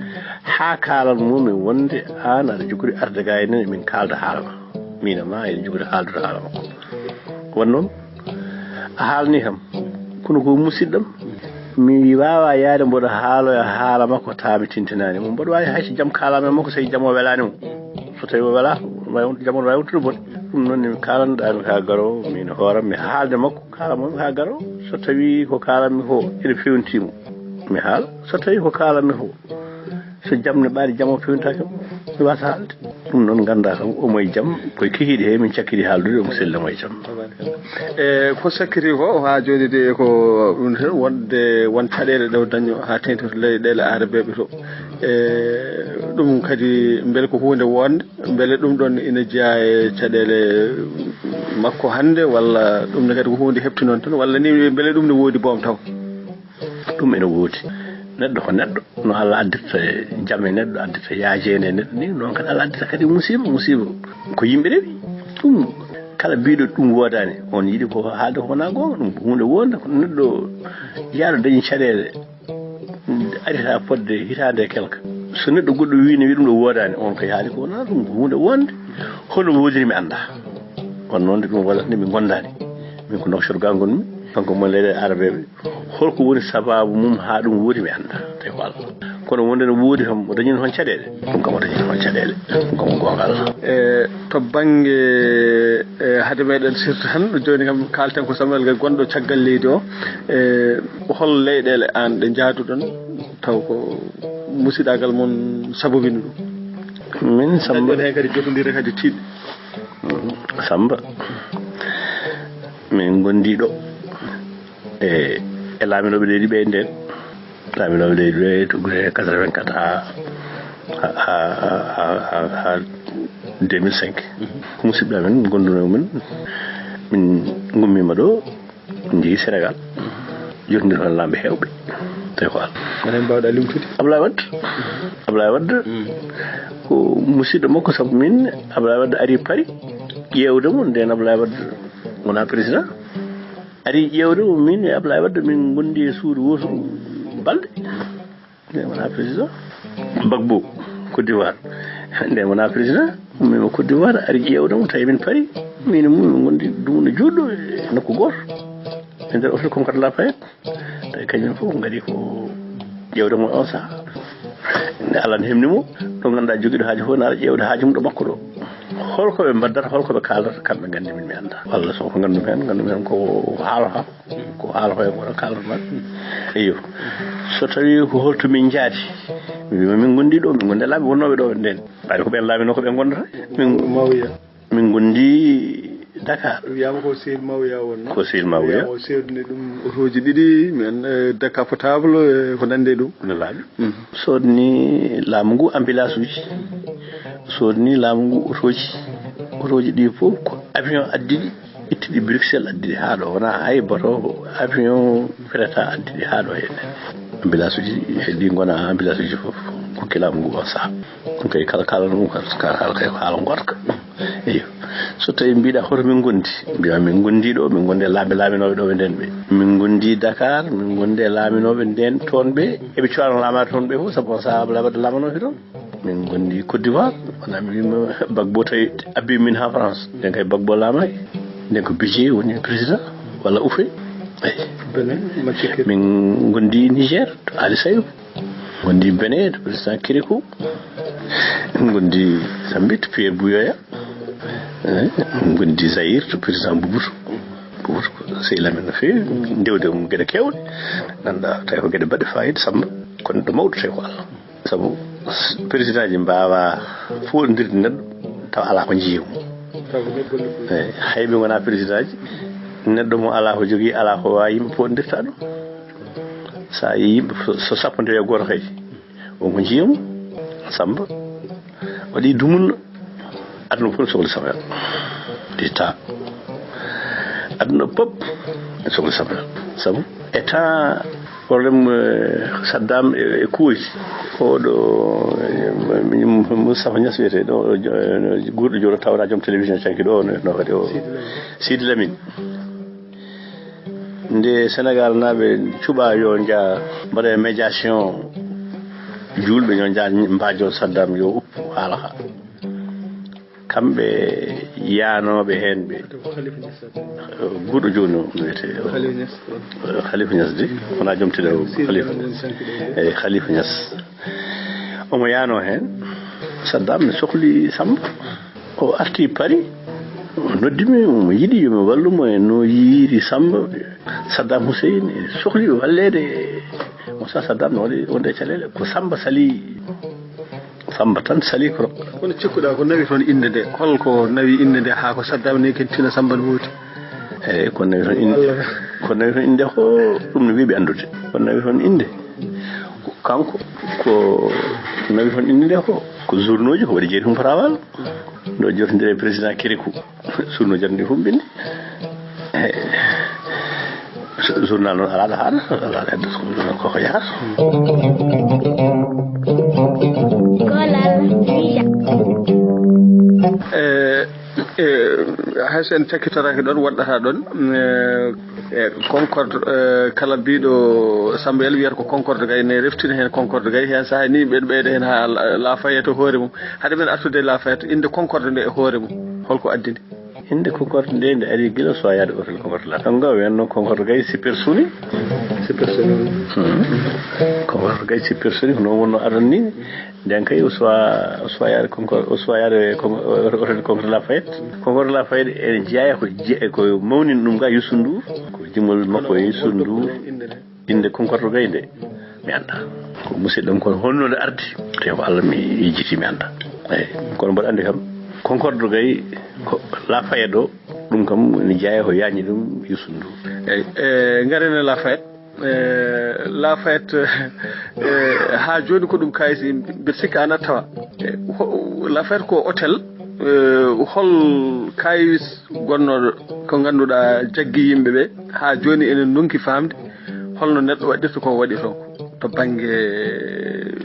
haa kaalan mum min wonde aan aɗa jogori arde ga e nen, min kaalda haala ma. Min e ma eɗen jogori haaldude haala makko. Won noon, a haalni kam, kono ko musidɗam. Mi waawaa yaade mboɗo haaloya haala makko, taa mi tintinaani mo. Mboɗo waawi hay so jam kaalaama e makko, so jam o welaani mo. So tawii o welaa, jam o waawi wontude bone. Ɗum noon, mi kaalanɗaa mi haa garoo, min hooram, mi haalde makko, kaala mo haa garoo. So tawii ko kaalanmi ko ene fewntii mo, mi haala. So tawii ko kaalanmi ko, so jam ne ɓaari, jam o fewntaake mo, mi waasa haalde. Ɗum noon, nganndaa kam, omo e jam, koye kihiiɗe he min cakkiri haaldude, omo selli, omo e jam. E, ko sakkiri ko, haa jooni de, ko ɗum tan, wonde won caɗeele ɗe o dañnoo haa teeŋti to leyɗeele aarabeeɓe to. E, Ɗum kadi mbele ko huunde wonde, mbele ɗum ɗon ina jeyaa e caɗeele makko hannde, walla ɗum ne kadi ko huunde heɓti noon tan, walla ni mbele ɗum ne woodi boom taw? Ɗum ene woodi. Neɗɗo ko neɗɗo. No Allah addirta jam e neɗɗo, addirta yaajeende e neɗɗo ni, noon kadi Allah addirta kadi musiiba, musiiba. Ko yimɓe rewi. Ɗum kala biiɗo ɗum woodaani, on yiɗi ko haalde ko wonaa goonga, ɗum ko huunde wonde, kono neɗɗo yaaɗo dañi caɗeele, arita fodde hitaande e kelka. So neɗɗo goɗɗo wii ne wiya ɗum ɗo woodaani, on ko haali ko wonaa ɗum, ko huunde wonde. Hono woodiri mi anndaa. On noon de ɗum waɗata nde mi gondaani. Min ko Nouakchott ga ngonmi, kanko mo leyɗe arabeeɓe. Holko woni sabaabu mum haa ɗum woodi mi anndaa. Tawi ko Allah. Kono wonde no woodi kam, o dañino toon caɗeele. Ɗum kam o dañino toon caɗeele. Ɗum kam ko goonga Allah. E to bannge, e, hade meɗen sirta tan, jooni kam kaalten ko Samuel Gaye gonɗo caggal leydi o. E, hol leyɗeele aan ɗe njaaduɗon, taw ko musiɗaagal mon sabobino ɗum? Min Samba. Dañɗon heen kadi jotondire kadi tiiɗ. Samba. Min ngondi ɗo e, e laaminooɓe leydi ɓe nden. Laaminooɓe leydi ɓe to gure quatre-vingt-quatre haa, haa, haa, haa, haa deux mille cinq. Musidɓe amen gonduno e mumen. Min ngummiima ɗo, min njehi Sénégal. Jotondire heen laamɓe heewɓe. Tawi ko Allah. Wona en mbaawɗa limtude? Ablaye Wade. Ablaye Wade ko musidɗo makko, sabu min Ablaye Wade ari Paris ƴeewde mo, nden Ablaye Wade wona président. Ari ƴeewde mo, min e Ablaye Wade min ngondi e suudu wootu balɗe. Nde wona président. Gbagbo, Côte d'Ivoire. Nde wona président. Min mo Côte d'Ivoire ari ƴeewde mo, tawi min Paris. Min e mum min ngondi dumunna juutɗo e nokku gooto. E nder hôtel Concorde Lafayette. Tawi kañum fof ngari ko ƴeewde mo on saha. Nde Allah ne hemni mo, ɗo ngannduɗaa jogiiɗo haaju fof ne ara ƴeewde haaju mum ɗo makko ɗo. Holko ɓe mbaddata, holko ɓe kaaldata, kamɓe nganndi, min mi anndaa. Walla so ko nganndumi heen, nganndumi heen ko haalo ha. Ko haala ko e goɗɗo kaalata ma. Iyo. So tawi ko holto min njaadi, mi wiima min ngondi ɗo, min ngondi e laaɓe wonnooɓe ɗo nden. Ɓayde ko ɓen laaminoo ko ɓe ngondata. Min, Mawya. Min ngondi Dakar. Wiyaama ko Seydi Mawya wonno. Ko Seydi Mawya. Wiyaama o sewdini ɗum otooji ɗiɗi, mi annda, eh, décapotable, eh, ko nandi e ɗum. No laaɓi. Mhm. Sodni laamu ngu ambulance uji. Sodni laamu ngu otooji. Otooji ɗi fof ko avion addi ɗi. Ittude Bruxelles, addude haa ɗo, wonaa hay bato, avion freta, addude haa ɗo. He ambulance uji, he ɗi ngona ambulance uji fof, ko kilam ngu on saha. Ɗum kay kala, kala ɗum, kala, kala, kala kay ko haala ngonka. Eyo. So tawi mbiɗa hoto min ngondi, mbiya min ngondi ɗo, min ngondi e laaɓe laaminooɓe ɗo ɓe nden ɓe. Min ngondi Dakar, min ngondi e laaminooɓe nden toon ɓe. Eɓe cuwano laamaade toon ɓe fof, sabu on saha Abdoulaye Wade laamanoo he toon. Min ngondi Côte d'Ivoire, wona mi wiima Gbagbo tawi abbi min ha France. Nden kay Gbagbo laamay. Nden ko Bédié woni président, walla Houphouët. Eyi. Benin, Mathieu Kiri. Min ngondi Niger, to Ali Saïdou. Ngondi Benin, to président Kirikou. Ngondi Zambie, to Pierre Buyoya. Eh, ngondi Zaïre, to président Mobutu. Mobutu ko sehil amen no feewi. Ndewde mum geɗe kewɗe. Ngannduɗaa, tawi ko geɗe baɗɗe fayida, Samba. Kono ɗo mawɗo tawi ko Allah. Sabu s-, président ji mbaawaa fooɗondirde neɗɗo, tawa alaa ko njiya mum. Tawa ko neɗɗo golle fof. Eyi, hay ɓe ngonaa président ji, neɗɗo mo alaa ko jogii, alaa ko waawi, yimɓe fooɗondirta ɗum. So a yii yimɓe so, so sappo ndewi e gooto kay, won ko njiya mum. Samba waɗi dumunna. Aduna fof ne sohli Samuel. Ɗi ta. Aduna pop ne sohli Samuel. Sabu e temps problème, eh, Saddam e, e Kuwait. Oɗo, eh, Moustapha Niass wiyetee ɗo, eh, guurɗo jooɗo tawana joom télévision canki ɗo, no, no kadi o Sidi Lamine. Nde Sénégal naaɓe cuɓa yo nja mbaɗe médiation, juulɓe yo nja mbaajo Saddam yo uppu haala ha. Kamɓe yaanooɓe heen ɓe. Guurɗo jooni o wiyetee Khalifa Niass. Khalifa Niass de, wona joom tida o, Khalifa. Eyi, Khalifa Niass. Omo yaanoo heen. Saddam ne sohli Samba. O arti Paris. O noddi mi, omo yiɗi yo mi wallu mo e no yiiri Samba. Saddam Hussein e sohli walleede. Mo sa Saddam no waɗi wonde e caɗeele. Ko Samba sali. Samba tan sali ko. Kono cikkuɗaa ko nawi toon innde nde? Hol ko nawi innde nde haa ko Saddam ne kentina Samba no woodi? Eyi, ko nawi toon innde. Walla. Ko nawi toon innde ko ɗum no weeɓi anndude. Ko nawi toon innde ko Kanko ko nawi toon innde nde ko, ko journaux ji, ko waɗi jeeri hum farawal. Ɗo jotondire e président Kirikou, journaux ji aɗa fof mbindi. Eh, journal noon alaa ɗo haala, alaa ɗo heddo, ko journal koko yaha. Golal Niger. Eh, eh, hay so en cakkitoraaki ɗoon, woɗɗata ɗoon, eh, e Concorde, eh, kala mbiɗo Samba Yel wiyata ko Concorde Gay ne reftina heen Concorde Gay, heen sahaa ni ɓen ɓeyda heen haa La-, Lafayette hoore mum. Hade men artude Lafayette, innde Concorde nde e hoore mum, holko addini? Innde Concorde nde, nde ari gila soyaade Hôtel Concorde Lafayette. Ɗum nga wiyatno Concorde Gay supersonique. Supersonique. Hmm. Concorde Gay supersonique, noon wonno aran ni. Nden kay o suwa, o suwa yaade Concorde, o suwa yaade Con-, Hôtel Concorde Lafayette. Concorde Lafayette ene jeyaa ko je-, ko mawnin ɗum ga Youssou Ndour. Ko jimol makko e Youssou Ndour. Innde Concorde Gay nde, mi annda. Ko musidɗo am, kono honno nde ardi? Te ko Allah mi yejjiti, mi annda. Eyi, kono mboɗo anndi kam, Concorde Gay ko Lafayette o, ɗum kam ene jeyaa ko yaajni ɗum Youssou Ndour. Eyi, e, ngaren e Lafayette. Eh, Lafayette, eh, haa jooni ko ɗum kayisi, mbeɗa sikki ana tawa. Eh, ho-, Lafayette ko hôtel, eh, hol kayis gonnooɗo ko ngannduɗaa jaggi yimɓe ɓe, haa jooni enen ndonki faamde holno neɗɗo waɗirta ko waɗi toon, to bannge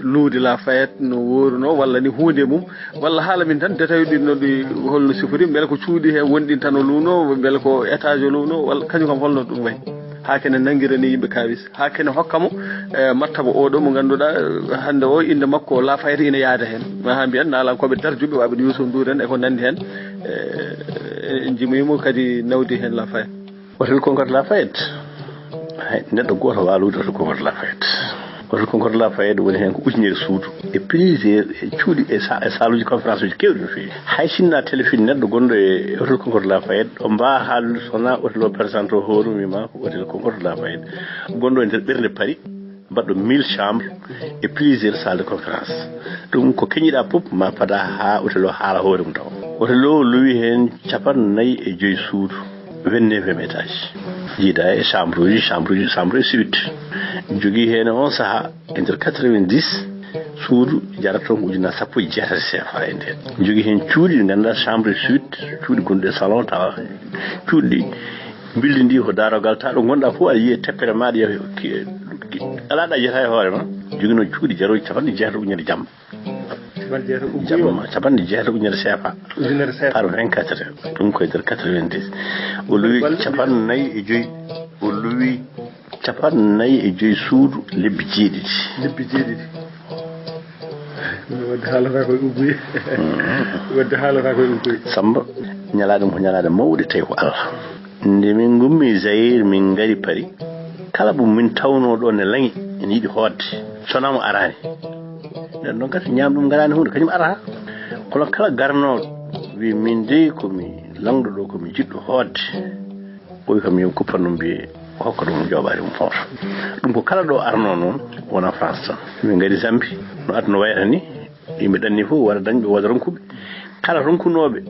luude Lafayette no woorunoo, walla ni huunde mum, walla haala min tan, détail ɗin no ɗi holno sifori, mbele ko cuuɗi he wonɗin tan o luuno, mbele ko étage o luuno, walla kañum kam holno ɗum wayi? Haa kene nanngirani yimɓe kawis, haa kene hokka mo, eh, martaba oɗo mo ngannduɗaa, eh, hannde o innde makko Lafayette ina yaada heen. Ma haa mbiyan naalankooɓe darjuɓe waaɓe Youssou Ndour en e ko nanndi heen, eh, en njimii mo kadi nawdi heen Lafayette. Hôtel Concorde Lafayette, hay neɗɗo gooto waawaa luude Hôtel Concorde Lafayette. Hôtel Concorde Lafayette woni heen ko ujunere suudu e plusieurs e cuuɗi e sa-, e saaluuji conférence uji keewɗi no feewi. Hay sinno téléfilm neɗɗo gonɗo e Hôtel Concorde Lafayette, o mbaawa haalde so wonaa hôtel o présente o hoore mum, wiima ko Hôtel Concorde Lafayette, gonɗo e nder ɓernde Paris, baɗɗo mille chambres e plusieurs salles de conférence. Ɗum ko keñiɗaa fof ma fada haa hôtel o haala hoore mum tawa. Hôtel o lowi heen capanɗe nayi e joyi suudu, vingt-neuvième étage. Jiida e chambre uji, chambre uji, chambre e suite. Jogii heen on sahaa e nder quatre-vingt-dix, suudu jarata toon ko ujunnaji sappo e jeetati C F A e nder. Jogii heen cuuɗi ɗi ngannduɗaa chambre e suite, cuuɗi gonɗi e salon tawa. Cuuɗi ɗi, building ndi ko daarogal, tawa ɗo ngonɗaa fof aɗa yiya teppere maaɗa, yaha ki-, ki-, alaa ɗo a yiyata e hoore ma. Joginoo cuuɗi jarooji capanɗe jeetati ujunere jamma. Capanɗe jeetati ujunere. Jamma, capanɗe jeetati ujunere C F A. Ujunere C F A. Par vingt-quatre heures. Ɗum ko e nder quatre-vingt-dix. O lowi capanɗe nayi e joyi. O lowi capanɗe nayi e joyi suudu lebbi jeeɗiɗi. Lebbi jeeɗiɗi. Wadde haalata koye ugguye. Mm. Wadde haalata koye ugguye. Samba, ñalaaɗe mum ko ñalaaɗe mawɗe, tawi ko Allah. Nde min ngummi Zaïre, min ngari Paris, kala mo min tawnoo ɗo ne laŋi, ene yiɗi hootde, so wonaa mo araani. Nden noon kadi, ñaam ɗum ngaraani huunde, kañum arata. Kono kala garnooɗo, wi min dey ko mi laŋɗo ɗo, ko mi jiɗɗo hootde. O wi kam, yo mi kuppan ɗum, mbiye hokka ɗum jooɓaari mum hoota. Ɗum ko kala ɗo arnoo noon, wona France tan. Min ngari Zambie, no aduna wayata ni, yimɓe ɗanni fof, wata dañɓe, wata ronkuɓe. Kala ronkunooɓe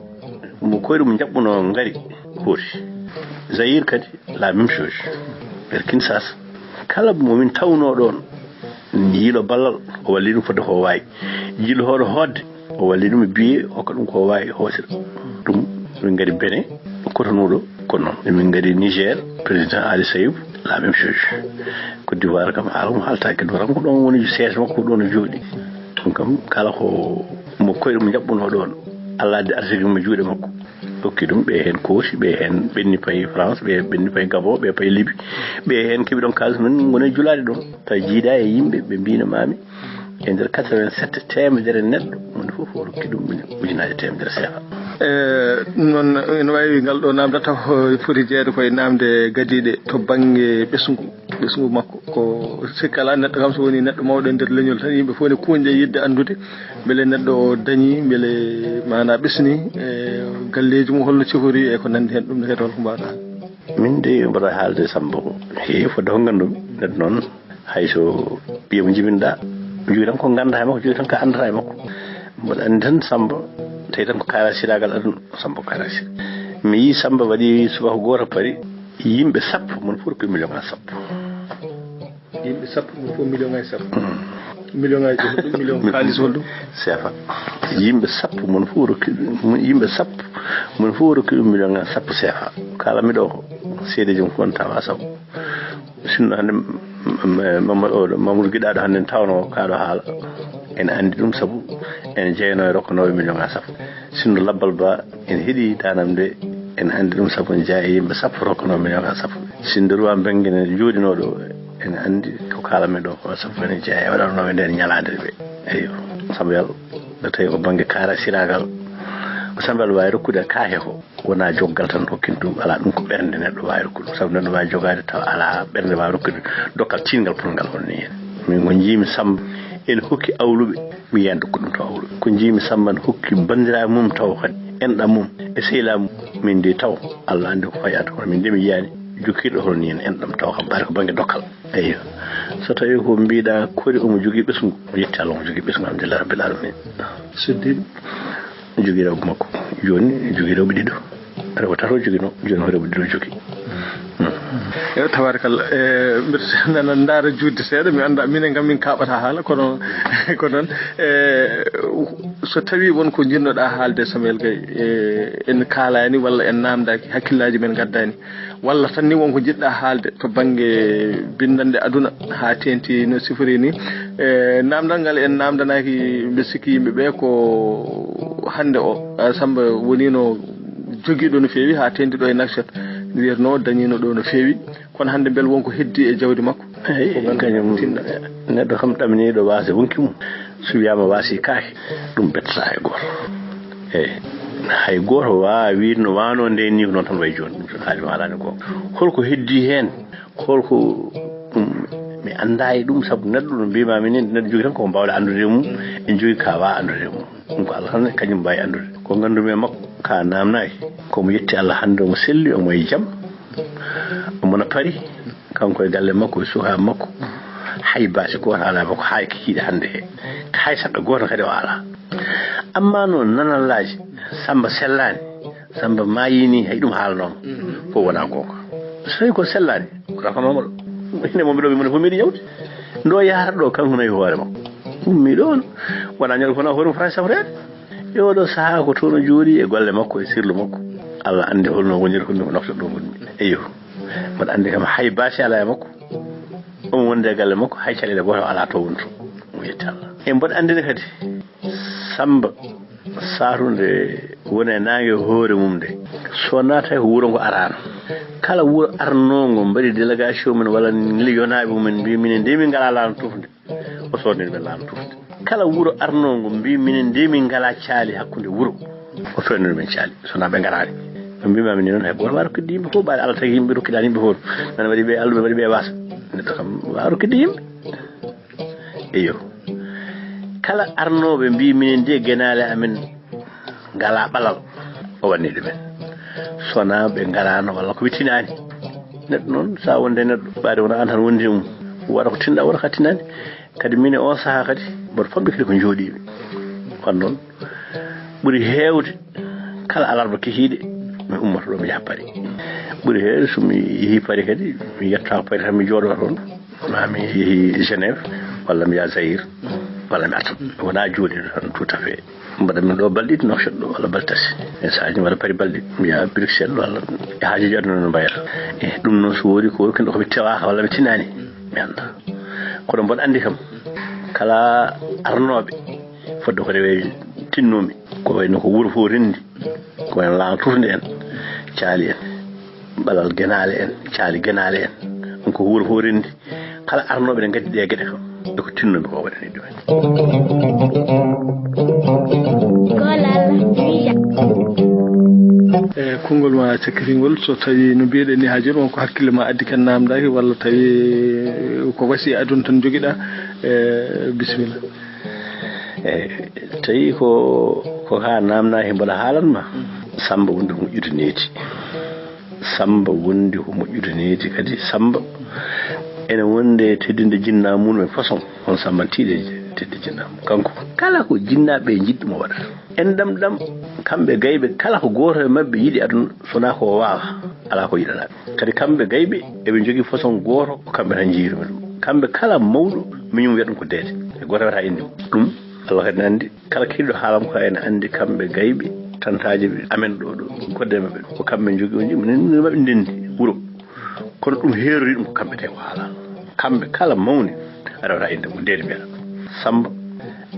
mo koyɗe mum njaɓɓunoo ngari, hooti. Zaïre kadi, la même chose. Nder Kinshasa, kala mo min tawnoo ɗoon, yiilo ballal, o walli ɗum fodde ko o waawi. Yiilo hoto hootde, o walli ɗum e billet, hokka ɗum ko o waawi hootira. Ɗum, min ngari Benin, Cotonou ɗo, ko noon. Min ngari Niger, président Ali Saïf, la même chose. Côte d'Ivoire kam, haala mum haaltaaki, ɗum tan ko ɗoon woni siège makko, ko ɗoon o jooɗi. Ɗum kam, kala ko mo koyɗe mum njaɓɓunoo ɗoon, Allah addi arsike mum e juuɗe makko. Hokki ɗum, ɓe heen koosi, ɓe heen ɓenni payi France, ɓe ɓenni payi Gabon, ɓe payi Libye, ɓe heen keɓi ɗoon kaalis, min ngoni e julaade ɗoon. Tawi jiidaa e yimɓe, ɓe mbiino maami, e nder quatre-vingt-sept, teemedere neɗɗo, moni fof o rokki ɗum ujunaaji teemedere seefa. E, ɗum noon, ene waawi ngal ɗo naamnde taw foti jeyeede koye naamnde gadiiɗe to bannge ɓesngu, ɓesngu makko. Ko sikka alaa, neɗɗo kam so woni neɗɗo mawɗo e nder leñol tan, yimɓe fof ne kuuña e yiɗde anndude mbele neɗɗo o dañi, mbele maanaa ɓesni, e galleeji mum holno cifori e ko nanndi heen, ɗum ne kadi holko mbaawɗaa haalde? Min de mbaɗa haalde Samba ko heewi fodde ko nganndu-mi. Neɗɗo noon, hay so ɓiye mo jibinɗaa, jogii tan ko nganndaa e makko, jogii tan ko anndataa e makko. Mboɗo anndi tan Samba, tawi tan ko kaara siraagal aduna, Samba ko kaara sira. Mi yii Samba waɗi subaka gooto Paris, yimɓe sappo, mon fof ko million ŋaaji sappo. Yimɓe sappo, mum fof million ngaji sappo. Million ngaji ɗum, ɗum million. Kaalis won ɗum? Seefa. Yimɓe sappo, mon fof rokki ɗum, yimɓe sappo, mon fof rokki ɗum million ngaji sappo seefa. Kala miɗo ko seedeji mum fof on tawa sabu. Sinno hannde, m-, m-, Mamadou oɗo, Mamadou Giɗaɗo hannde tawno kaɗo haala. Ene anndi ɗum sabu ene jeyano e rokkanooɓe million ngaji sappo. Sinno Labbal Ba ene heɗi danam nde, ene anndi ɗum sabu ene jeya e yimɓe sappo rokkanooɓe million ngaji sappo. Sinno Ruwan Bengene jooɗinooɗo, ene anndi ko kaalanmi ɗo ko sappo ene jeya e waɗanooɓe nden ñalaande ɓe. Eyyo, Samba Yal, nde tawi ko bannge kaara siragal, ko Samba Yal waawi rokkude kaake ko. Wona joggal tan hokkinte ɗum, alaa, ɗum ko ɓernde neɗɗo waawi rokkude ɗum, sabu neɗɗo waawi jogaade tawa alaa ɓernde waawi rokkude dokkal cinngal potngal hono nii heen. Min ko njiimi Samba ene hokki awluɓe, mi yiyaani rokkude ɗum to awluɓe. Ko njiimi Samba ne hokki banndiraaɓe mum taw kadi enɗam mum e sehilaaɓe mum, min de taw Allah anndi ko fayaata, kono min de mi yiyaani jokkirɗo hono nii heen enɗam taw kam ɓaade ko bannge dokkal. Eyyo. So tawii ko mbiɗa kori omo jogii ɓesngu, o yetti Allah omo jogii ɓesngu, alhamdulillahi rabbil alamin. Suddiiɗo? Jogii rewɓe makko. Jooni jogii rewɓe ɗiɗo. Rewɓe tato joginoo, jooni ko rewɓe ɗiɗo jogii. Hmm. Eyo, tabaarakallah. E, mbiɗa nana ndaara juutde seeɗa, mi annda, minen kam min kaaɓata haala, kono, ko noon. E, so tawii won ko njiɗnoɗaa haalde, Samuel Gaye, e, en kaalaani walla en naamndaaki, hakkillaaji men ngaddaani. Walla tan ni won ko njiɗɗa haalde to bannge binndannde aduna haa teeŋti no sifori ni. E, naamndal ngal en naamndanaaki, mbiɗa sikki yimɓe ɓe ko hannde o, a, Samba woniino jogiiɗo no feewi haa teeŋti ɗo e Nouakchott. Wiyatnoo dañiino ɗo no feewi. Kono hannde mbel won ko heddi e jawdi makko? Eyi, ko ngal kañum tinna. Neɗɗo kam ɗaminiiɗo waasde wonki mum. So wiyaama waasi kaake, ɗum bettataa hay gooto. Eyi, hay gooto waawaa wiide no waanoo ndeen nii ko noon tan wayi jooni. Ɗum so haali mi haalaani goonga. Holko heddii heen? Holko ɗum mi anndaa e ɗum, sabu neɗɗo no mbiimaa min nii, neɗɗo jogii tan ko mbaawɗaa anndude e mum, en jogii ka waawaa anndude e mum. Ɗum ko Allah tan kañum mbaawi anndude. Ko nganndu-mi e makko ka naamnaaki, ko mo yetti Allah hannde omo selli, omo e jam, omo na Paris. Kanko e galle makko, e sukaaɓe makko, hay baasi gooto alaa e makko, hay kikiiɗe hannde he. Hay saɗɗo gooto kadi o alaa. Amma noon nanallaaji, Samba sellaani, Samba maayii nii, hay ɗum haalanooma. Fof wonaa goonga. So tawii ko sellaani, ko rafanooma ɗo. Hinde mo mbiɗo, mone fof mbiɗo yawti. Ndo yahata ɗo, kanko nawi hoore makko. Ummi ɗo on, wonaa ñande fof na hoore mum France safreede. E oɗo sahaa ko toon o jooɗii e golle makko, e sirlu makko. Allah anndi holno woniri, holno nokta ɗo ngonmi. Eyyo. Mboɗo anndi kam hay baasi alaa e makko. Omo wonde e galle makko, hay caɗeele gooto alaa to woni to. Mo yetti Allah. E mboɗo anndi ne kadi, Samba, saatu nde woni e naange hoore mum nde, so naata ko wuro ngo araano. Kala wuro arnoongo mbaɗi délégation mum walla yonaaɓe mum mbii minen nde min ngalaa laana tufde. O soodnii men laana tufde. Kala wuro arnoongo mbii minen nde min ngalaa caali hakkunde wuro. O soodnii men caali, so naa ɓe ngaraani. Ɓe mbii ma min noon hay gooto waawi rokkude yimɓe fof, ɓaade Allah tagi yimɓe rokkidaani yimɓe fof. Nana waɗi ɓe alluɓe, waɗi ɓe waasa. Neɗɗo kam waawa rokkude yimɓe. Eyyo. Kala arnooɓe mbii minen nde genaale amen ngalaa ɓalal, o waɗnii ɗumen. So naa ɓe ngaraano walla ko ɓe tinaani. Neɗɗo noon, so a wonde neɗɗo, ɓaade wona aan tan wondi e mum. Waɗa ko tinɗa, waɗa ka tinaani. Kadi min e oon sahaa kadi, mboɗo famɗi kadi ko njooɗiimi. Kono noon, ɓuri heewde, kala alarba kikiiɗe, mi ummoto ɗo, mi yaha Paris. Ɓuri heewde, so mi yehii Paris kadi, mi yettaa Paris tan, mi jooɗoo toon. Ma mi yehii Genève, walla mi yaha Zaïre, walla mi arta. Wonaa jooɗiiɗo tan tout à fait. Mbaɗa min ɗo balɗe ɗiɗi Nouakchott ɗo, walla balɗe tati. E sahaji mbaɗa Paris balɗe, mi yaha Bruxelles, walla e haajuji aduna no mbayata. E ɗum noon so woodi ko woni ko mi tewaaka walla mi tinaani, mi annda. Kono mboɗo anndi kam, kala arnooɓe fodde ko rewe tinnoomi, ko wayno ko wuro fof renndi, ko wayno laana tufnde en, caali en, ɓalal genaale en, caali genaale en, ɗum ko wuro fof renndi. Kala arnooɓe ne ngaddi ɗe geɗe kam, e ko tinnoomi ko waɗani ɗumen. Kolal Visa. E konngol ma cakkitingol, so tawi no mbiyeɗen ni haa jooni, wonko hakkille ma addi kan namdaaki, walla tawi ko wasi aduna tan jogiɗa, e bisimilla. E tawi ko, ko haa namdaaki mboɗo haalan ma, Samba wonde ko moƴƴude needi. Samba wondi ko moƴƴude needi kadi. Samba ene wonde teddinde jinnaa mum e façon. On Samba tiiɗe tedde jinnaa mum. Kanko kala ko jinnaaɓe njiɗɗo mo waɗata. En ɗam ɗam, kamɓe gayɓe, kala ko gooto e maɓɓe yiɗi aduna, so wonaa ko o waawa, alaa ko yiɗanaa ɓe. Kadi kamɓe gayɓe, eɓe njogii façon gooto, ko kamɓe tan njiyirmi ɗum. Kamɓe kala mawɗo miñum wiya ɗum ko deede. E gooto wiyata innde mum. Ɗum Allah kadi ne anndi. Kala kiiɗo haalam ko ene anndi kamɓe gayɓe tantaaji ɓe amen ɗo ɗo. Kodde maɓɓe ko kamɓe njogi on, minen maɓɓe ndenndi wuro. Kono ɗum heerori ɗum ko kamɓe tawi ko haala. Kamɓe kala mawni aɗa wata innde mum deede mbiyata. Samba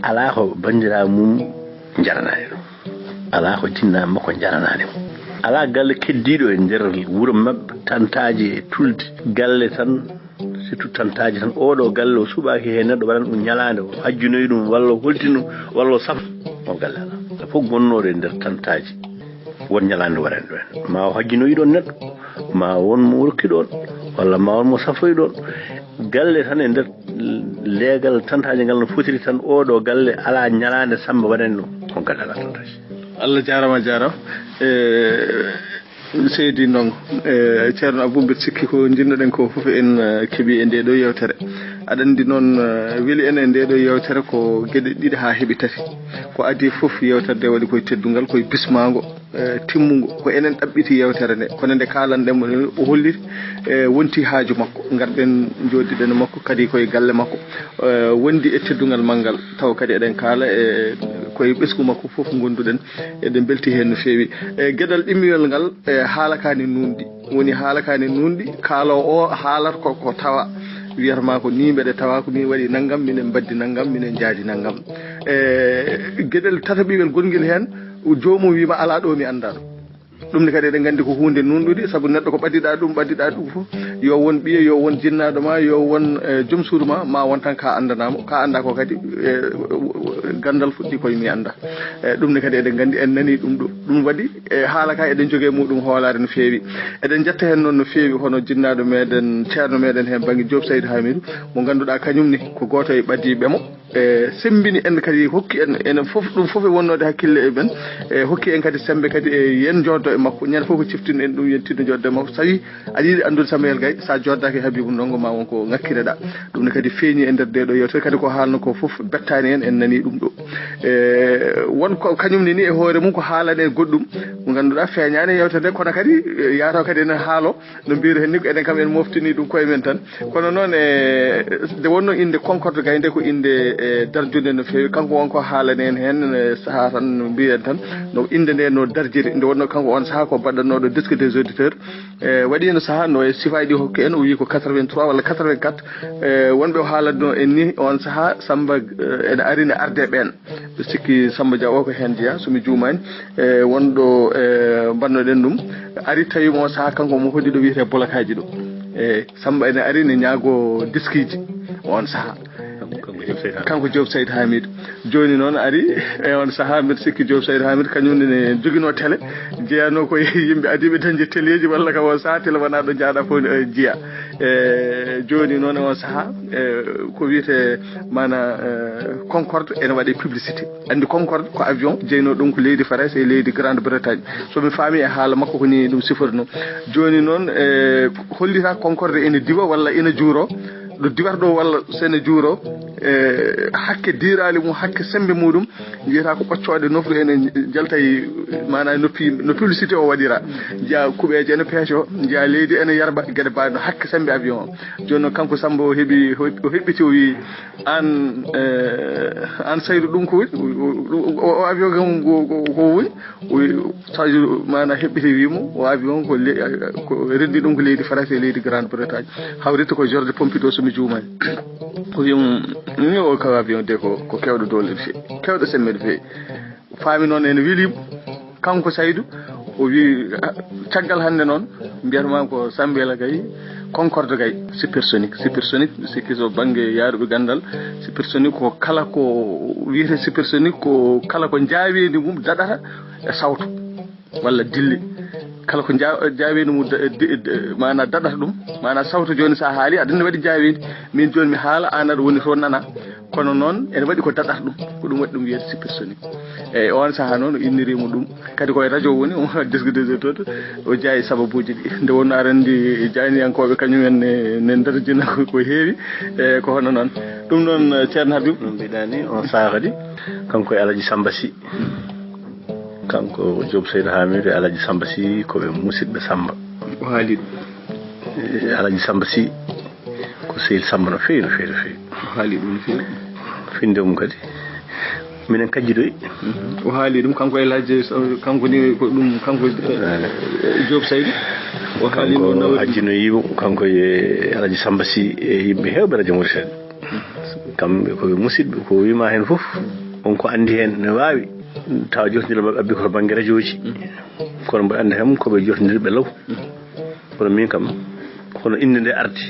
alaa ko banndiraawo mum jaranaani ɗum. Alaa ko jinnaaɓe makko jaranaani mo. Alaa galle keddiiɗo e nder wuro maɓɓe, tantaaji e tulde. Galle tan, surtout tantaaji tan. Oɗo galle o suɓaaki heen neɗɗo waɗan ɗum ñalaande, o hajjinoyi ɗum, walla o holtino, walla o saf. O galle alaa. Fof gonnooɗo e nder tantaaji. Won ñalaande waɗan ɗum heen. Ma o hajjinoyi ɗoon neɗɗo, ma won mo rokki ɗoon, walla ma won mo safroyi ɗoon. Galle tan e nder leegal tantaaji ngal no fotiri tan, oɗo galle alaa ñalaande Samba waɗani ɗum. On galle alaa tantaaji. Allah jaaraama, jaaraama. E, seydi Ndongo, e, Ceerno Abou, mbeɗa sikki ko njiɗnoɗen ko fof en, e, keɓi e ndee ɗo yeewtere. Aɗa anndi noon, e, weli en e ndee ɗo yeewtere ko geɗe ɗiɗi haa heɓi tati. Ko adii fof yeewtere nde waɗi koye teddungal, koye bismaango, e, timmungo. Ko enen ɗaɓɓiti yeewtere nde. Kono nde kaalanɗen mo ni, o holliti, e, wonti haaju makko. Ngarɗen njooɗiɗen e makko, kadi koye galle makko. E, wondi e teddungal manngal. Taw kadi eɗen kaala e koye ɓesngu makko fof ngonduɗen. Eɗen mbelti heen no feewi. E, geɗal ɗimmiyol ngal, e, haala ka ne nuunɗi. Woni haala ka ne nuunɗi, kaaloowo o haalata ko, ko tawa. Wiyata ma ko nii mbeɗe tawa, ko min waɗi nanngam, minen mbaddi nanngam, minen njaadi nanngam. E, geɗel tataɓiwel gonngel heen, joomum wiima alaa ɗo mi anndaa ɗum. Ɗum ne kadi eɗen nganndi ko huunde nuunɗude, sabu neɗɗo ko ɓaddiɗaa ɗum, ɓaddiɗaa ɗum fof, yo won ɓiye, yo won jinnaaɗo ma, yo won, e, joom suudu ma, ma won tan ka anndanaama, ka anndaa ko kadi, e, ganndal fuɗɗi koye mi anndaa. E, ɗum ne kadi eɗen nganndi en nanii ɗum ɗo. Ɗum waɗi, e, haala ka eɗen jogii e muɗum hoolaare no feewi. Eɗen njetta heen noon no feewi, hono jinnaaɗo meɗen, ceerno meɗen heen bannge Joop Saydu Haamiidu, mo ngannduɗaa kañum ne ko gooto e ɓadiiɓe mo. E, semmbini en kadi, hokki en, enen fof, ɗum fof e wonnoode hakkille e men, e, hokki en kadi semmbe kadi e yen njooɗdo e makko, ñande fof ko ciftinɗen ɗum, yen tinno njooɗdo e makko. So tawi aɗa yiɗi anndude Sambayel Gay, so a jooɗdaaki e Habiibu Ndongo, ma won ko ŋakkineɗaa. Ɗum ne kadi feeñi e nder nde ɗo yeewtere, kadi ko haalno ko fof bettaani en, en nanii ɗum ɗo. E, won ko kañum ne ni e hoore mum ko haalane goɗɗum, mo ngannduɗaa feeñaani e yeewtere nde, kono kadi, e, yaataw kadi enen haalo. No mbiyru heen ni, ko enen kam en moftini ɗum koye men tan. Kono noon, e, nde wonnoo innde Concorde Gaynde, ko innde, e, darjunde no feewi. Kanko won ko haalani en heen, e, sahaa tan no mbiyen tan, no innde nde no darjiri. Nde wonnoo kanko on sahaa ko baɗɗannooɗo disque des auditeurs. E, waɗi heen sahaa no e sifaaji ɗi hokki en, o wii ko quatre-vingt-trois walla quatre-vingt-quatre. E, wonɓe o haalatnoo en ni, on sahaa Samba, e, ene ari ne arde ɓeen. Mbiɗa sikki Samba Dia o ko heen jeyaa, so mi juumaani, e, wonɗo, e, mbaɗnoɗen ɗum. Ari tawi mo sahaa kanko mo hoɗi ɗo wiyetee bolokaaji ɗo. E, Samba ene ari ne ñaago diskiiji on sahaa. Kanko, kanko Joop Seydi Haamiidu. Kanko Joop Seydi Haamiidu. Jooni noon ari e on sahaa, mbiɗa sikki Joop Seydi Haamiidu kañum ne joginoo télé, jeyanoo ko e yimɓe adiiɓe dañde téléji walla kam on sahaa télé wonaa ɗo njaaɗa fof, e, jeyaa. E, jooni noon e on sahaa, e, ko wiyetee maana, e, Concorde ene waɗi publicité. Anndi Concorde ko avion jeynoo ɗum ko leydi Farayse e leydi Grande Bretagne. So mi faami e haala makko ko ni ɗum sifornoo. Jooni noon, e, hollita Concorde ene diwa walla ene juuroo. Ɗo diwata ɗo walla so ene juuroo, e, hakke diiraali mum, hakke semmbe muɗum, njiyata ko ɓoccooɗe nofru ene njalta e maana noppi, no publicité o waɗira. Njiya kuɓeeje ene peeco, njiya leydi ene yarba, geɗe mbaɗe no hakke semmbe avion o. Jooni noon kanko Samba o heɓi, o heɓɓiti o wii, "Aan, e, aan Saydu, ɗum ko woni? O, o, o avion kam ko, ko, ko woni?" O wii, Saydu maana heɓɓiti wii mo, o avion ko le-, ko renndi ɗum ko leydi Farayse e leydi Grande Bretagne. Hawriti ko Georges Pompidou so mi juumaani. O wii mo, "Ni o ka avion de ko, ko keewɗo doole no feewi, keewɗo semmbe no feewi." Faami noon ene weli mo. Kanko Saydu, o wii, "Ah, caggal hannde noon, mbiyata ma ko Samba Yalla Gaye, Concorde Gaye, supersonique." Supersonique, mi sikki so bannge yaaruɓe ganndal, supersonique ko kala ko wiyetee supersonique, ko kala ko njaaweendi mum daɗata e sawto walla dille. Kala ko njaa-, njaaweendi mum da-, di-, di-, maana daɗata ɗum, maana sawto jooni so a haali, aɗa anndi waɗi njaaweendi. Min jooni mi haala, aan aɗa woni to nana. Kono noon, ene waɗi ko daɗata ɗum. Ko ɗum waɗi ɗum wiyetee supersonique. Eeyi, on sahaa noon, o inniri mo ɗum. Kadi ko e radio woni, o disque des auteurs, o jeyaa e sababuuji ɗi. Nde wonnoo aɗa anndi jayniyankooɓe kañum en ne, ne ndarjina ko, ko heewi, e ko hono noon. Ɗum noon, Ceerno Habib. No mbiɗaa ni, on sahaa kadi, kanko e Alaji Samba Sy. Kanko Joop Seydi Haamiidu e Alaji Samba Sy, ko ɓe musidɓe Samba. O haali ɗum. E Alaji Samba Sy, ko Seydi Samba no feewi, no feewi, no feewi. O haali ɗum no feewi. Finde mum kadi, minen kajjidoyi. O haali ɗum, kanko El Hadji, kanko ni ko ɗum, kanko, eh, Diop Saydi. O haali kanko ɗum no hajjinoyi mo, kanko e Alhaji Samba Sy e yimɓe heewɓe Radio Mauritanie. Kamɓe ko ɓe musidɓe, ko wiima heen fof, won ko anndi heen ne waawi. Tawa jotondira maɓɓe abbi ko to bannge rajooji. Kono mboɗo anndi kam ko ɓe jotondirɓe law. Kono min kam, kono innde nde ardi,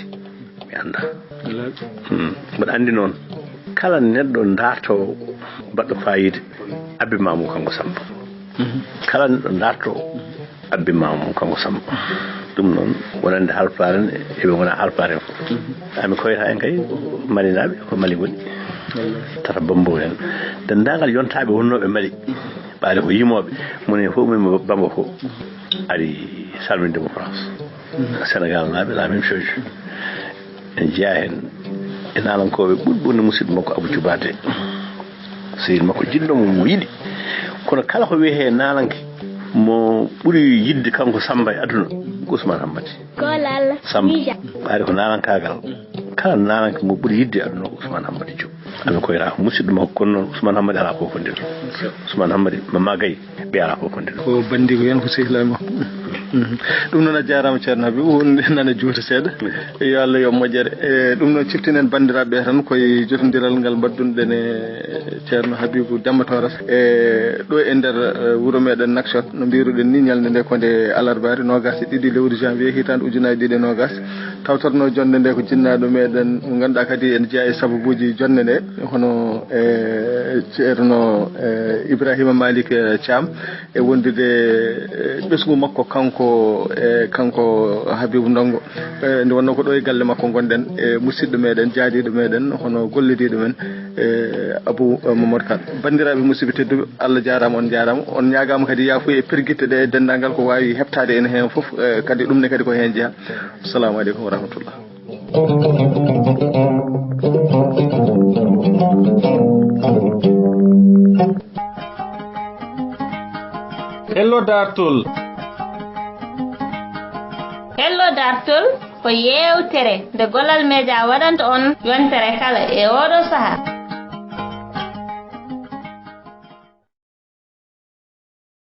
mi anndaa. Hmm. Mboɗo anndi noon, kala neɗɗo daartoowo baɗɗo faayiida, abbi ma mum kanko Samba. Kala neɗɗo daartoowo, abbi ma mum kanko Samba. Ɗum noon, wonande Haalpulaar en, eɓe ngona Haalpulaar en fof. Ami koyra en kay, ko Malinaaɓe, ko Mali ngoni. Tata Bambo en. Denndaangal yontaaɓe wonnooɓe Mali, ɓaade ko yimooɓe, moni fof, moni Bambo fof, ari salminde mo France. Sénégal naaɓe, la même chose. En jeyaa heen e naalankooɓe ɓurɓe wonde musidɗo makko Abou Djoubate. Sehil makko jiɗɗo mo, mo yiɗi. Kono kala ko wiyetee naalanke mo ɓuri yiɗde kanko Samba e aduna, ko Ousmane Hammadi. Kolal Samba. Ɓaade ko naalankaagal. Kala naalanke mo ɓuri yiɗde e aduna ko Ousmane Hammadi Diop. Ami koyra musidɗo makko, kono noon Ousmane Hammadi alaa fof ko nder. Ousmane Hammadi, Mama Gaye, ɓe alaa fof ko nder. Ko banndiiko heen ko sehilaaɓe makko. Mhm. Ɗum noon a jaaraama Ceerno Habib, won nana juuta seeɗa. Yo Allah yo moƴƴere. E ɗum noon ciftinen banndiraaɓe ɓe tan koye jotondiral ngal mbaɗdunoɗen e Ceerno Habibu Demba Toras. E ɗo e nder, e, wuro meɗen Nouakchott, no mbiruɗen ni ñalnde nde ko nde alarbaare noogas e ɗiɗi lewru janvier hitaande ujunaaji ɗiɗi e noogas. Tawtorno jonde nde ko jinnaaɗo meɗen mo ngannduɗaa kadi en jeyaa e sababuuji jonde nde, hono, e, Ceerno, e, Ibrahima Malick, e, Thiam, e wondude, e, ɓesngu makko kanko, e, kanko Habibou Ndongo. E, nde wonnoo ko ɗo e galle makko ngonɗen, e, musidɗo meɗen, jaadiiɗo meɗen, hono gollidiiɗo men, e, Abou, e, Mamadou Kane. Banndiraaɓe musidɓe tedduɓe, Allah jaaraama, on njaaraama. On ñaagaama kadi yaafuya e pergitte ɗe e denndaangal ko waawi heɓtaade en heen fof, e, kadi ɗum ne kadi ko heen jeyaa. Assalamu aleykum wa rahmatullah. Hello Dartol. Hello Dartol ko yeewtere nde Gollal Media waɗanta on yontere kala e oɗo saha.